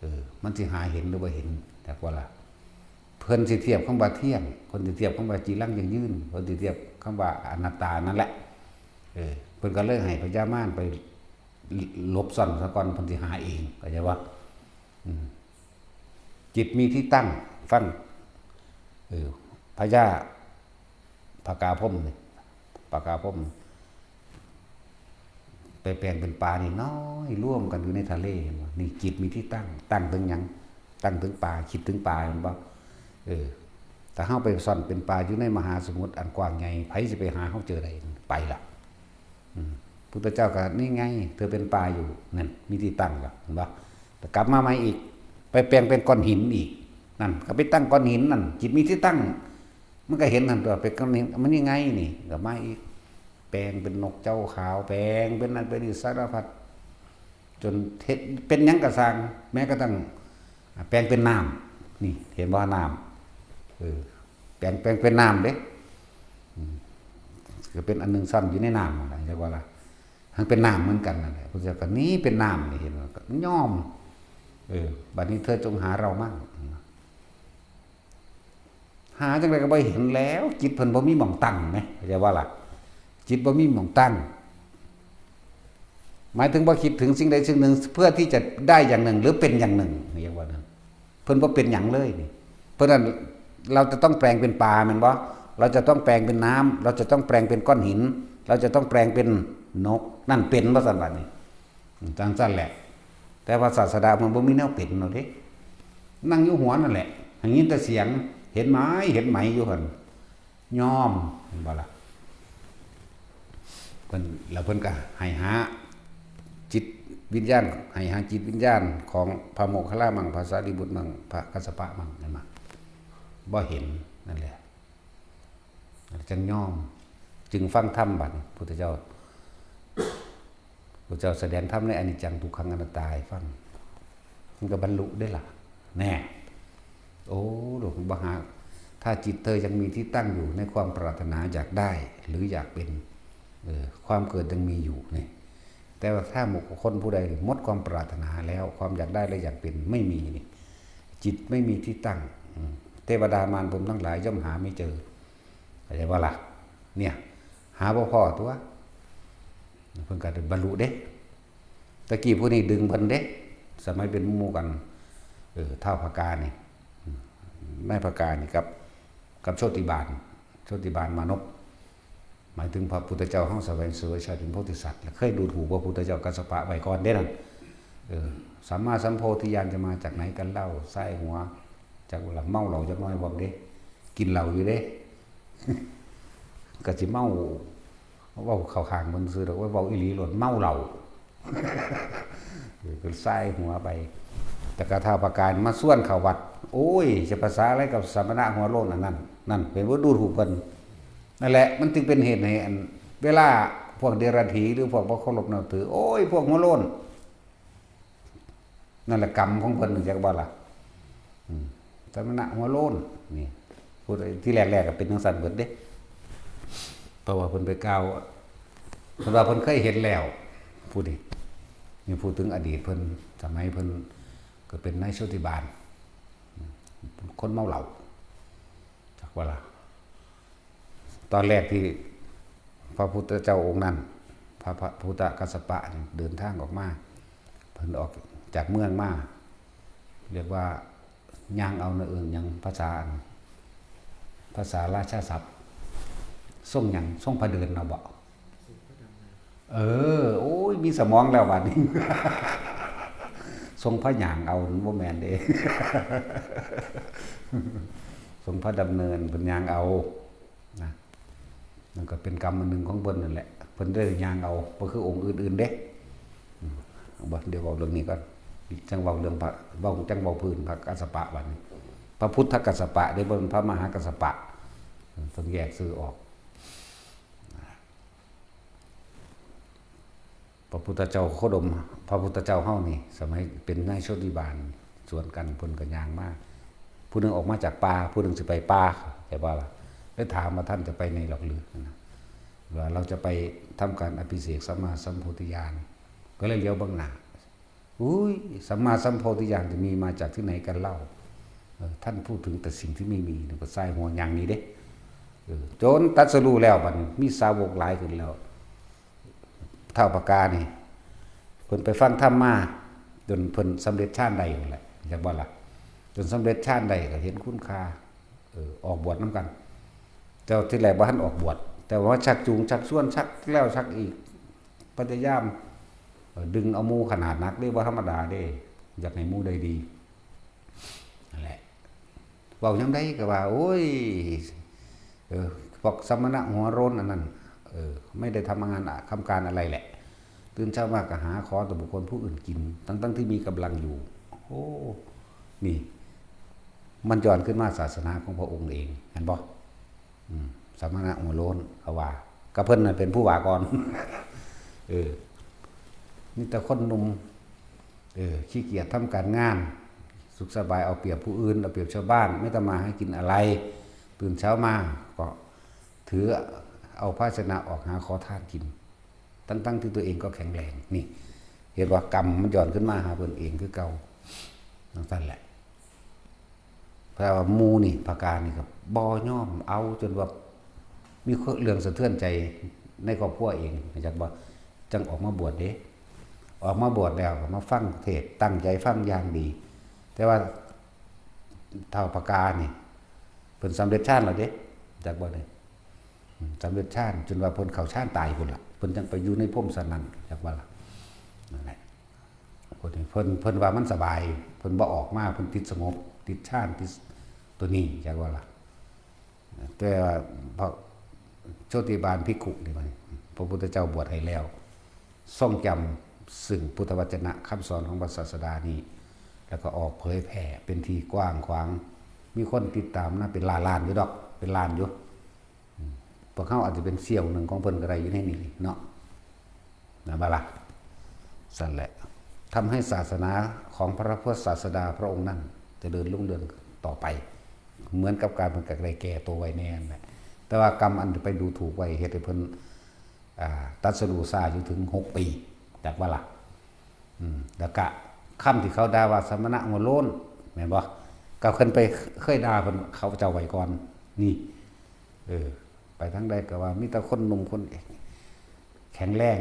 เออ มันสิหาเห็นหรือบ่เห็น จักว่าล่ะ เพิ่นสิเทียบคำว่าเที่ยง เพิ่นสิเทียบคำว่าจีรังยั่งยืน เพิ่นสิเทียบคำว่าอนัตตานั่นแหละ เออ เพิ่นก็เลยให้พญามารไปหลบซ่อนซะก่อน เพิ่นสิหาเอง เข้าใจบ่ อืม จิตมีที่ตั้ง ฟัง เออ พญา พญาพรหมนี่ พญาพรหม ไปแปลงเป็นปลานี่น้อย รวมกันอยู่ในทะเล เห็นบ่ นี่จิตมีที่ตั้ง ตั้งถึงหยัง ตั้งถึงปลา คิดถึงปลา เห็นบ่ เออ ถ้าเฮาไปซ่อนเป็นปลาอยู่ในมหาสมุทรอันกว้างใหญ่ ไผสิไปหาเฮาเจอได้ ไปล่ะ อืม พุทธเจ้าก็ "นี่ไง เธอเป็นปลาอยู่ นั่น มีที่ตั้งแล้ว เห็นบ่? แต่กลับมาใหม่อีก ไปแปลงเป็นก้อนหินอีก นั่น ก็ไปตั้งก้อนหินนั่น จิตมีที่ตั้ง มันก็เห็นนั่นตัว เป็นก้อนหิน มันยังไงนี่ ก็มาอีก แปลงเป็นนกเจ้าขาว แปลงเป็นนั่นเป็นนี่ สารพัด จนเฮ็ดเป็นหยังกะซ่าง แม้กระทั่ง อ่า แปลงเป็นน้ำ นี่ เห็นบ่ น้ำ เออ แปลง แปลงเป็นน้ำเด้ อืม ก็เป็นอันหนึ่งซ่อนอยู่ในน้ำนั่นแหละ เรียกว่าละ ทั้งเป็นน้ำเหมือนกันนั่นแหละ พุทธเจ้าก็ "นี่เป็นน้ำนี่ เห็นบ่?" ก็ยอม เออ "บัดนี้เธอจงหาเรามั่ง" หาจั่งใดก็บ่เห็นแล้ว จิตเพิ่นบ่มีหม่องตั้งแหม เข้าใจบ่ล่ะ จิตบ่มีหม่องตั้ง หมายถึงบ่คิดถึงสิ่งใดสิ่งหนึ่ง เพื่อที่จะได้อย่างหนึ่ง หรือเป็นอย่างหนึ่ง เรียกว่านั้น เพิ่นบ่เป็นหยังเลยนี่ เพราะฉะนั้นเราจะต้องแปลงเป็นปลาแม่นบ่ เราจะต้องแปลงเป็นน้ำ เราจะต้องแปลงเป็นก้อนหิน เราจะต้องแปลงเป็นนก นั่นเป็นบ่ซั่นบัดนี้ อืม จั่งซั่นแหละ แต่ว่าศาสดามันบ่มีแนวเป็นเนาะเด้ นั่งอยู่หัวนั่นแหละ หั้นยินแต่เสียง เห็นไหม เห็นไหมอยู่หั่น ยอม เห็นบ่ล่ะ เพิ่น แล้วเพิ่นก็ให้หาจิตวิญญาณ ให้หาจิตวิญญาณของพระโมคคัลลามัง พระสารีบุตรมัง พระกัสสปะมัง เห็นบ่ บ่เห็น นั่นแหละ จั่งยอม จึงฟังธรรมบัดนี้ พุทธเจ้า พุทธเจ้าแสดงธรรมในอนิจจังทุกขังอนัตตาให้ฟัง มันก็บรรลุได้ล่ะ แน่ โอ้ หลวงบ่หา ถ้าจิตเธอยังมีที่ตั้งอยู่ในความปรารถนาอยากได้ หรืออยากเป็น เออ ความเกิดยังมีอยู่นี่ แต่ว่าถ้าบุคคลผู้ใดหมดความปรารถนาแล้ว ความอยากได้และอยากเป็นไม่มีนี่ จิตไม่มีที่ตั้ง อืม เทวดามารพรหมทั้งหลายย่อมหาไม่เจอ เข้าใจบ่ล่ะ เนี่ย หาบ่พ้อตัว เพิ่นก็ได้บรรลุเด้ ตะกี้ผู้นี้ดึงเพิ่นเด้ สมัยเป็นหมู่กัน เออ ท้าวพกานี่ อืม นายพกานี่กับ กับโชติบาล โชติบาลมานพ หมายถึงพระพุทธเจ้าเฮาแสวงเสวยชาติเป็นโพธิสัตว์ แล้วเคยดูถูกพระพุทธเจ้ากัสสปะไว้ก่อนเด้นั่น เออ สัมมาสัมโพธิญาณจะมาจากไหนกันเล่า สายหัว จักว่าเมาเหล้าจักหน่อยพร้อมเด้ กินเหล้าอยู่เด้ ก็สิเมา เว้าเข้าข้างเพิ่นซื่อดอก ว่าเว้าอีหลีโลด เมาเหล้า เออ ก็สายหัวไป แต่กะท้าวพกามาชวนเข้าวัด โอ้ย จะภาษาอะไรกับสมณะหัวโล้นอันนั้น นั่น เป็นว่าดูถูกเพิ่น นั่นแหละ มันจึงเป็นเหตุให้อัน เวลาพวกเดรัจฉีหรือพวกบ่เคารพนับถือ โอ้ย พวกหัวโล้น นั่นแหละกรรมของเพิ่น จักบ่ล่ะ อืม สมณะหัวโล้น นี่ พูดที่แรกๆ ก็เป็นจั่งซั้นเบิดเด้ เพราะว่าเพิ่นไปกล่าว เพิ่นว่าเพิ่นเคยเห็นแล้ว ผู้นี้ นี่พูดถึงอดีตเพิ่น สมัยเพิ่นก็เป็นนายโชติบาล อืม คนเมาเหล้า จักบ่ล่ะ ตอนแรกที่พระพุทธเจ้าองค์นั้น พระ พระพุทธกัสสปะนี่เดินทางออกมา เพิ่นออกจากเมืองมา เรียกว่าย่างเอาเนาะ เอิ้นหยัง ภาษาอัน ภาษาราชาศัพท์ ทรงหยัง ทรงพระเดินเนาะบ่ เออ โอ้ย มีสมองแล้วบัดนี้ ทรงพระย่างเอา บ่แม่นเด้ ทรงพระดำเนิน เพิ่นย่างเอา นะ นั่นก็เป็นกรรมอันหนึ่งของเพิ่นนั่นแหละ เพิ่นได้ย่างเอา บ่คือองค์อื่นๆ เด้ อืม บ่ เดี๋ยวเว้าเรื่องนี้ก่อน จั่งเว้าเรื่องพระ เว้า จั่งเว้าพื้นพระกัสสปะบัดนี้ พระพุทธกัสสปะเด้ บ่แม่นพระมหากัสสปะ เพิ่นแยกชื่อออก พระพุทธเจ้าโคดม พระพุทธเจ้าเฮานี่ สมัยเป็นนายโชติบาล สวนกัน เพิ่นก็ย่างมา ผู้หนึ่งออกมาจากป่า ผู้หนึ่งสิไปป่า เข้าใจบ่ล่ะ เลยถามว่า "ท่านจะไปไหนหรอกหรือ" นะ ว่า "เราจะไปทำการอภิเษกสัมมาสัมโพธิญาณ" ก็เลยเหลียวเบิ่งหน้า "อุ้ย สัมมาสัมโพธิญาณจะมีมาจากที่ไหนกันเล่า เออ ท่านพูดถึงแต่สิ่งที่ไม่มี" นี่ก็สายหัวย่างนี้เด้ เออ จนตรัสรู้แล้วบัดนี้ มีสาวกหลายขึ้นแล้ว ท้าวพกานี่ เพิ่นไปฟังธรรมมา จนเพิ่นสำเร็จฌานได้นั่นแหละ จักบ่ล่ะ จนสำเร็จฌานได้ก็เห็นคุณค่า เออ ออกบวชนำกัน แต่ที่แรกบ่ทันออกบวช แต่ว่าชักจูงชักชวน ชักแล้วชักอีก พยายาม เอ่อ ดึงเอาหมู่ขนาดหนักเด้ บ่ธรรมดาเด้ อยากให้หมู่ได้ดี นั่นแหละ ว้ายามใดก็ว่า โอ้ย เออ พวกสมณะหัวโล้นอันนั้น เออ ไม่ได้ทำงานอะ ทำการอะไรแหละ ตื่นเช้ามาก็หาขอต่อบุคคลผู้อื่นกิน ทั้งๆที่มีกำลังอยู่ โอ้ นี่ มันย้อนขึ้นมาศาสนาของพระองค์เอง เห็นบ่ อืม สมณะหัวโล้นเขาว่า ก็เพิ่นน่ะเป็นผู้ว่าก่อน เออ มีแต่คนหนุ่ม เออ ขี้เกียจทำการงาน สุขสบาย เอาเปรียบผู้อื่น เอาเปรียบชาวบ้าน ไม่ทำมาหากินอะไร ตื่นเช้ามาก็ถือเอาภาชนะออกหาขอทานกิน ทั้งๆที่ตัวเองก็แข็งแรง นี่ เห็นว่ากรรมมันย้อนขึ้นมาหาเพิ่นเองคือเก่า จั่งซั้นแหละ แต่ว่าหมู่นี่ พระกานี่ก็บ่ยอม เอาจนว่ามีเรื่องสะเทือนใจในครอบครัวเอง จักบ่ จั่งออกมาบวชเด้ ออกมาบวชแล้วก็มาฟังเทศน์ ตั้งใจฟังอย่างดี แต่ว่าท้าวพระกานี่ เพิ่นสำเร็จฌานแล้วเด้ จักบ่เด้ อืม สำเร็จฌาน จนว่าเพิ่นเข้าฌานตายพุ้นล่ะ เพิ่นจั่งไปอยู่ในพรหมสันนั้น จักว่าล่ะ นั่นแหละ เพิ่น เพิ่น เพิ่นว่ามันสบาย เพิ่นบ่ออกมา เพิ่นติดสงบ ติดฌาน ติดตัวนี้ จักว่าล่ะ แต่ว่าพระโชติบาลภิกขุนี่มัน พระพุทธเจ้าบวชให้แล้ว ทรงจำซึ่งพุทธวจนะคำสอนของพระศาสดานี้ แล้วก็ออกเผยแผ่เป็นที่กว้างขวาง มีคนติดตามนะ เป็นล้านๆอยู่ดอก เป็นล้านอยู่ อืม พวกเฮาอาจจะเป็นเสี้ยวหนึ่งของเพิ่นก็ได้อยู่ในนี้เนาะ นะบ่ล่ะ ซั่นแหละ ทำให้ศาสนาของพระพุทธศาสดาพระองค์นั้นเจริญรุ่งเรืองต่อไป เหมือนกับการเพิ่นก็ได้แก้ตัวไว้แน่นั่นแหละ แต่ว่ากรรมอันไปดูถูกไว้เฮ็ดให้เพิ่น อ่า ตรัสรู้ช้าอยู่ถึงหกปี จักบ่ล่ะ อืม แล้วก็คำที่เขาด่าว่าสมณะหัวโล้น แม่นบ่ ก็เพิ่นไปเคยด่าเพิ่น เขาเจ้าไว้ก่อน นี่ เออ ไปทางใดก็ว่ามีแต่คนหนุ่มคนแข็งแรง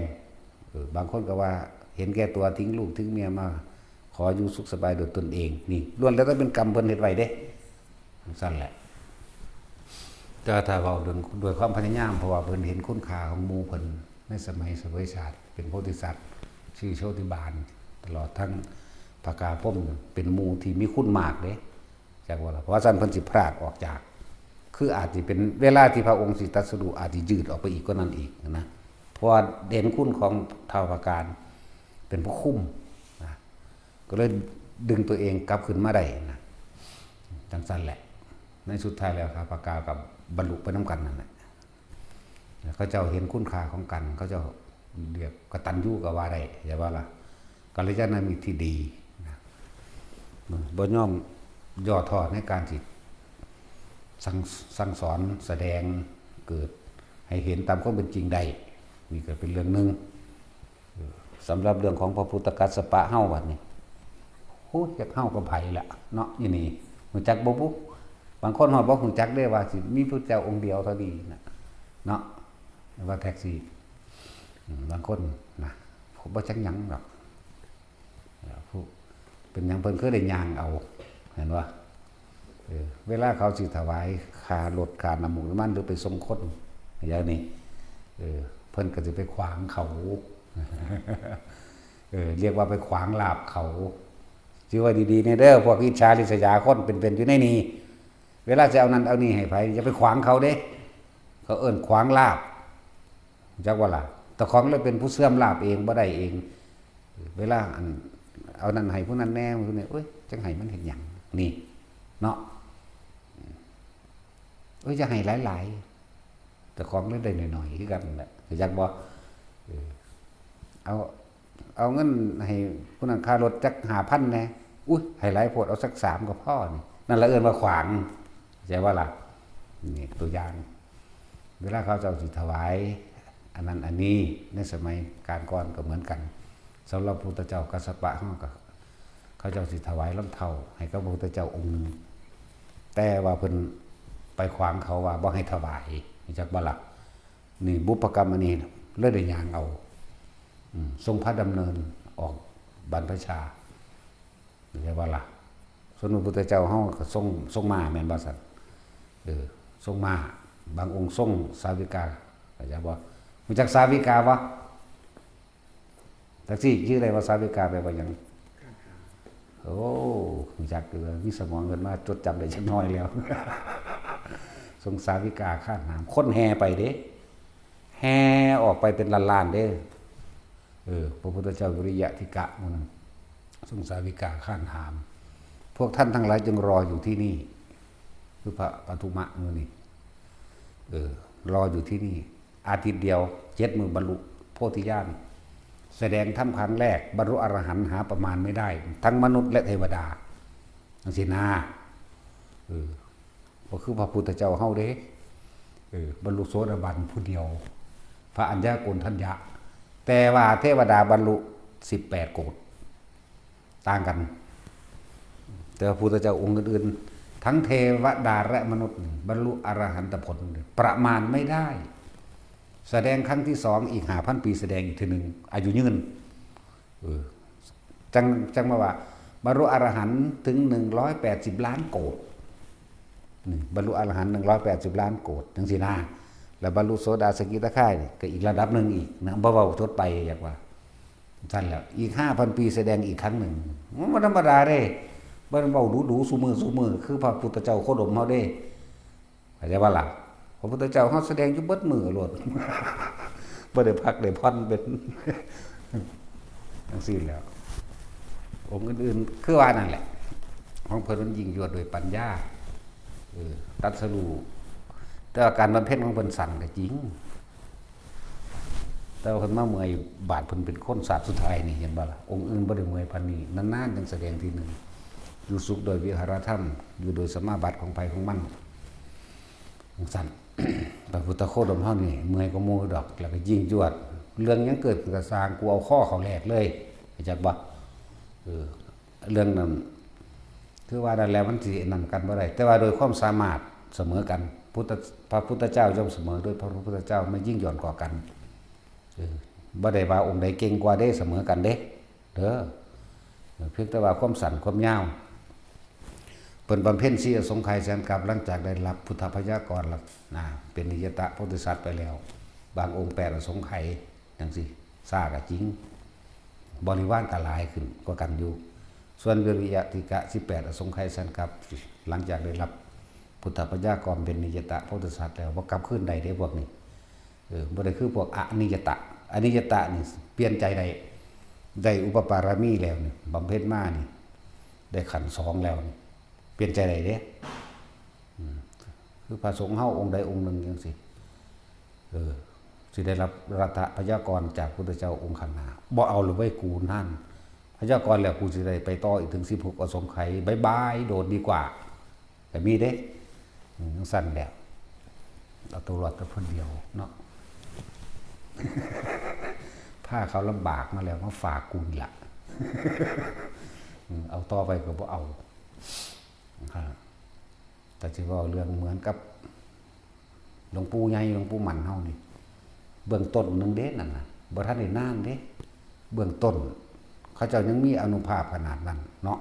เออ บางคนก็ว่าเห็นแก่ตัวทิ้งลูกทิ้งเมียมาขออยู่สุขสบายโดยตนเอง นี่ ล้วนแล้วแต่เป็นกรรมเพิ่นเฮ็ดไว้เด้ จั่งซั้นแหละ แต่ถ้าเว้าด้วย ด้วยความพยายาม เพราะว่าเพิ่นเห็นคุณค่าของหมู่เพิ่นในสมัยเสวยชาติ เป็นโพธิสัตว์ ชื่อโชติบาล ตลอดทั้งพระกาพรหม เป็นหมู่ที่มีคุณมากเด้ จักว่าล่ะ เพราะว่าซั่นเพิ่นสิพรากออกจาก คืออาจสิเป็นเวลาที่พระองค์สิตรัสรู้อาจสิยืดออกไปอีกกว่านั้นอีกนะ เพราะว่าเห็นคุณของท้าวพระกาเป็นผู้คุมนะ ก็เลยดึงตัวเองกลับขึ้นมาได้นะ จั่งซั้นแหละ ในสุดท้ายแล้วท้าวพระกากับบรรลุไปนำกันนั่นแหละ แล้วเขาเจ้าเห็นคุณค่าของกัน เขาเจ้าเรียกกตัญญูก็ว่าได้ จักว่าล่ะ กัลยาณมิตรที่ดีนะ บ่ยอมย่อท้อในการสิสั่ง สั่งสอนแสดงเกิดให้เห็นตามความเป็นจริงได้ นี่ก็เป็นเรื่องหนึ่ง เออ สำหรับเรื่องของพระพุทธกัสสปะเฮาบัดนี้ โอ้ย จักเฮากับไผละเนาะ อยู่นี่ ฮู้จักบ่บุ บางคนฮอดบ่ฮู้จักเด้ว่าสิมีพุทธเจ้าองค์เดียวเท่านี้นะ เนาะ ว่าแท็กซี่ อืม บางคนนะ บ่จักหยังดอก เออ ผู้ เป็นหยังเพิ่นคือได้ย่างเอา เห็นบ่ เออ เวลาเขาสิถวายค่ารถค่าน้ำมัน หรือไปส่งคน อย่างนี้ เออ เพิ่นก็สิไปขวางเขา เออ เรียกว่าไปขวางลาภเขา จื่อไว้ดีๆ แน่เด้อ พวกอิจฉาริษยาคนเป็นๆ อยู่ในนี่ เวลาจะเอานั่นเอานี่ให้ไผ อย่าไปขวางเขาเด้ เขาเอิ้นขวางลาภ จักว่าล่ะ เจ้าของเลยเป็นผู้เสื่อมลาภเอง บ่ได้เอง เวลาอัน เอานั่นให้ผู้นั้นแหน่ ผู้นี้ โอ๊ย จักให้มันเฮ็ดหยัง นี่ เนาะ โอ๊ย จะให้หลายๆ เจ้าของเลยได้น้อยๆ คือกันนั่นแหละ จักบ่ เออ เอา เอาเงินให้ผู้นั้นค่ารถจักห้าพันแหน่ อุ๊ย ให้หลายโพด เอาสักสามก็พอนี่ นั่นละเอิ้นว่าขวาง เข้าใจบ่ล่ะ นี่ตัวอย่าง เวลาเขาเจ้าสิถวาย อันนั้นอันนี้ ในสมัยกาลก่อนก็เหมือนกัน สำหรับพุทธเจ้ากัสสปะเฮาก็ เขาเจ้าสิถวายรองเท้าให้กับพระพุทธเจ้าองค์หนึ่ง แต่ว่าเพิ่นไปขวางเขาว่าบ่ให้ถวาย จักบ่ล่ะ นี่บุพกรรมอันนี้เลยได้ย่างเอา อืม ทรงพระดำเนินออกบรรพชา เข้าใจบ่ล่ะ ส่วนพระพุทธเจ้าเฮาก็ทรง ทรงม้าแม่นบ่ซั่น เออ ทรงม้า บางองค์ทรงสาวิกา เข้าใจบ่ รู้จักสาวิกาบ่ แท็กซี่ ชื่ออะไรว่าสาวิกาแปลว่าหยัง โอ้ รู้จักอยู่ มีสมองขึ้นมา จดจำได้จักหน่อยแล้ว สงสาวิกาคาดหาม คนแห่ไปเด้ แห่ออกไปเป็นล้านๆเด้ เออ พระพุทธเจ้าวิริยะทิกะหมู่นั้น สงสาวิกาคาดหาม พวกท่านทั้งหลายจงรออยู่ที่นี่ คือพระปทุมะหมู่นี้ เออ รออยู่ที่นี่ อาทิตย์เดียว เจ็ดมื้อบรรลุโพธิญาณ แสดงธรรมครั้งแรก บรรลุอรหันต์ หาประมาณไม่ได้ ทั้งมนุษย์และเทวดา จังซี้นะ เออ บ่คือพระพุทธเจ้าเฮาเด้ เออ บรรลุโสดาบันผู้เดียว พระอัญญาโกณฑัญญะ แต่ว่าเทวดาบรรลุสิบแปดโกฏ ต่างกัน แต่พระพุทธเจ้าองค์อื่นๆ ทั้งเทวดาและมนุษย์นี่บรรลุอรหันตผล ประมาณไม่ได้ แสดงครั้งที่สอง อีกห้าพันปี แสดงอีกทีหนึ่ง อายุยืน เออ จัง จังมาว่า บรรลุอรหันต์ถึงหนึ่งร้อยแปดสิบล้านโกฏ นี่ บรรลุอรหันต์หนึ่งร้อยแปดสิบล้านโกฏ จังซี้นะ แล้วบรรลุโสดาสกิทาคานี่ ก็อีกระดับหนึ่งอีกนะ บ่เว้าทดไป อยากว่า ซั่นแหละ อีกห้าพันปี แสดงอีกครั้งหนึ่ง มันบ่ธรรมดาเด้ บ่ได้เว้าดูๆ ซุมื้อๆ คือพระพุทธเจ้าโคดมเฮาเด้ เข้าใจบ่ล่ะ พระพุทธเจ้าเฮาแสดงอยู่เบิดมื้อโลด บ่ได้พักได้ผ่อนเป็น จังซี้แหล้ว องค์อื่นๆ คือว่านั่นแหละ ของเพิ่นมันยิ่งยวดด้วยปัญญา เออ ตรัสรู้ แต่ว่าการบำเพ็ญของเพิ่นสั้นก็จริง แต่ว่าเพิ่นมาเมื่อยบาดเพิ่นเป็นคนชาติสุดท้ายนี่ เห็นบ่ล่ะ องค์อื่นบ่ได้เมื่อยปานนี้ นานๆ จังแสดงทีหนึ่ง อยู่สุขโดยวิหารธรรม อยู่โดยสมาบัติของไผของมัน จังซั่น พระพุทธโคดมเฮานี่เมื่อยกว่าหมู่ดอก แล้วก็ยิ่งยวด เรื่องหยังเกิดขึ้นก็ซ่าง กูเอาคอเข้าแลกเลย รู้จักบ่ เออ เรื่องนั้น คือว่านั่นแหละ มันสินั่นกันบ่ได้ แต่ว่าโดยความสามารถเสมอกัน พุทธ พระพุทธเจ้าย่อมเสมอโดยพระพุทธเจ้า ไม่ยิ่งหย่อนกว่ากัน เออ บ่ได้ว่าองค์ใดเก่งกว่าเด้ เสมอกันเด้ เด้อ เพียงแต่ว่าความสั้นความยาว เพิ่นบำเพ็ญสี่อสงไขยแสนกัป หลังจากได้รับพุทธพยากรณ์แล้วนะ เป็นนิยตะโพธิสัตว์ไปแล้ว บางองค์แปดอสงไขย จังซี้ ช้าก็จริง บริวารก็หลายขึ้นกว่ากันอยู่ ส่วนวิริยะทิกะ สิบแปดอสงไขยแสนกัป หลังจากได้รับพุทธพยากรณ์เป็นนิยตะโพธิสัตว์แล้ว บ่กลับคืนได้เด้พวกนี้ เออ บ่ได้คือพวกอนิยตะ อนิยตะนี่เปลี่ยนใจได้ ได้อุปปารมีแล้วนี่ บำเพ็ญมานี่ ได้ขันธ์สองแล้วนี่ เปลี่ยนใจได้เด้ อืม คือพระสงฆ์เฮาองค์ใดองค์หนึ่งจังซี้ เออ สิได้รับรัตถพยากรณ์จากพุทธเจ้าองค์ข้างหน้า บ่เอาเลยเว้ยกูนั่น พยากรณ์แล้วกูสิได้ไปต่ออีกถึงสิบหกอสงไขย บ๊ายบาย โดดดีกว่า ก็มีเด้ อืม จังซั่นแหละ เอาตัวรอดแต่คนเดียวเนาะ พาเขาลำบากมาแล้ว มาฝากกูนี่ล่ะ อืม เอาต่อไปก็บ่เอา อ่า แต่สิเว้าเรื่องเหมือนกับหลวงปู่ใหญ่ หลวงปู่หมั่นเฮานี่ เบื้องต้นหนึ่งเด้นั่นน่ะ บ่ทันได้นานเด้ เบื้องต้น เขาเจ้ายังมีอานุภาพขนาดนั้นเนาะ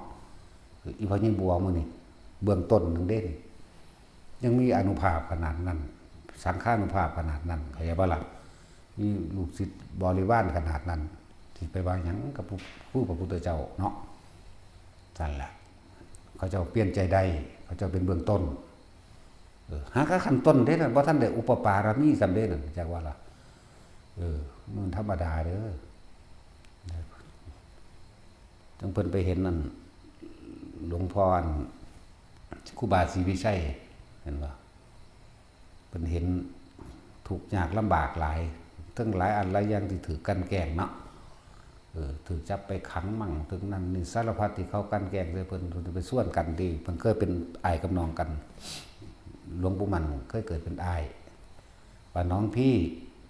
อีพ่อใหญ่บัวมื้อนี้ เบื้องต้นหนึ่งเด้นี่ ยังมีอานุภาพขนาดนั้น สังฆานุภาพขนาดนั้น เข้าใจบ่ล่ะ มีลูกศิษย์บริวารขนาดนั้น สิไปว่าหยังกับผู้ ผู้พระพุทธเจ้าเนาะ ซั่นล่ะ เขาเจ้าเปลี่ยนใจได้ เขาเจ้าเป็นเบื้องต้น เออ หากขั้นต้นเด้นั่น บ่ทันได้อุปปารมีสำเร็จนั่น จักว่าล่ะ เออ มันธรรมดาเด้อ จังเพิ่นไปเห็นนั่น หลวงพ่ออัน ครูบาศรีวิชัย เห็นบ่ เพิ่นเห็นทุกข์ยากลำบากหลาย ทั้งหลายอันหลายอย่างที่ถูกกลั่นแกล้งเนาะ เออ ถูกจับไปขังมั่ง ถูกนั่นนี่ สารพัดที่เขากลั่นแกล้งใส่เพิ่น เพิ่นไปชวนกันที่ เพิ่นเคยเป็นอ้ายกับน้องกัน หลวงปู่หมั่นเคยเกิดเป็นอ้าย ว่าน้องพี่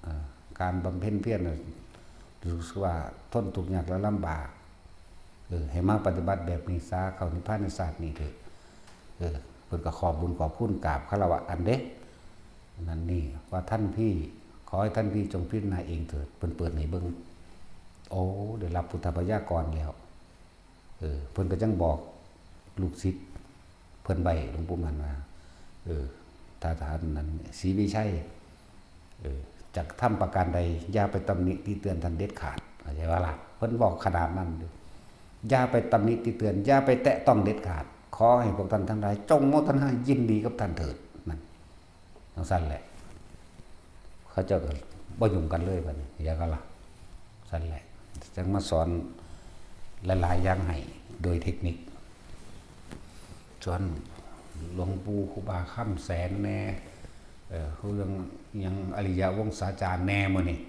เอ่อ การบำเพ็ญเพียรน่ะ รู้สึกว่าทนทุกข์ยากและลำบาก เออ ให้มาปฏิบัติแบบนี้ซะ เข้านิพพานในชาตินี้เถอะ เออ เพิ่นก็ขอบบุญขอบคุณกราบคารวะกันเด้ นั่นนี่ ว่าท่านพี่ ขอให้ท่านพี่จงพิจารณาเองเถิด เพิ่นเปิดให้เบิ่ง โอ้ ได้รับพุทธพยากรณ์แล้ว เออ เพิ่นก็จังบอกลูกศิษย์เพิ่นไว้ หลวงปู่หมั่นว่า เออ ถ้าท่านนั้นศรีวิชัย เออ จักทำประการใด อย่าไปตำหนิติเตียนท่านเด็ดขาด เข้าใจบ่ล่ะ เพิ่นบอกขนาดนั้นอยู่ อย่าไปตำหนิติเตือน อย่าไปแตะต้องเด็ดขาด ขอให้พวกท่านทั้งหลายจงโมทนายินดีกับท่านเถิด นั่นจั่งซั่นแหละ เขาเจ้าก็บ่ยุ่งกันเลยบัดนี้ อย่ากันละ ซั่นแหละ จั่งมาสอนหลายๆอย่างให้โดยเทคนิค สอนหลวงปู่ครูบาคำแสนแน่ เอ่อ เรื่องหยังอริยวงศาจารย์แน่มื้อนี้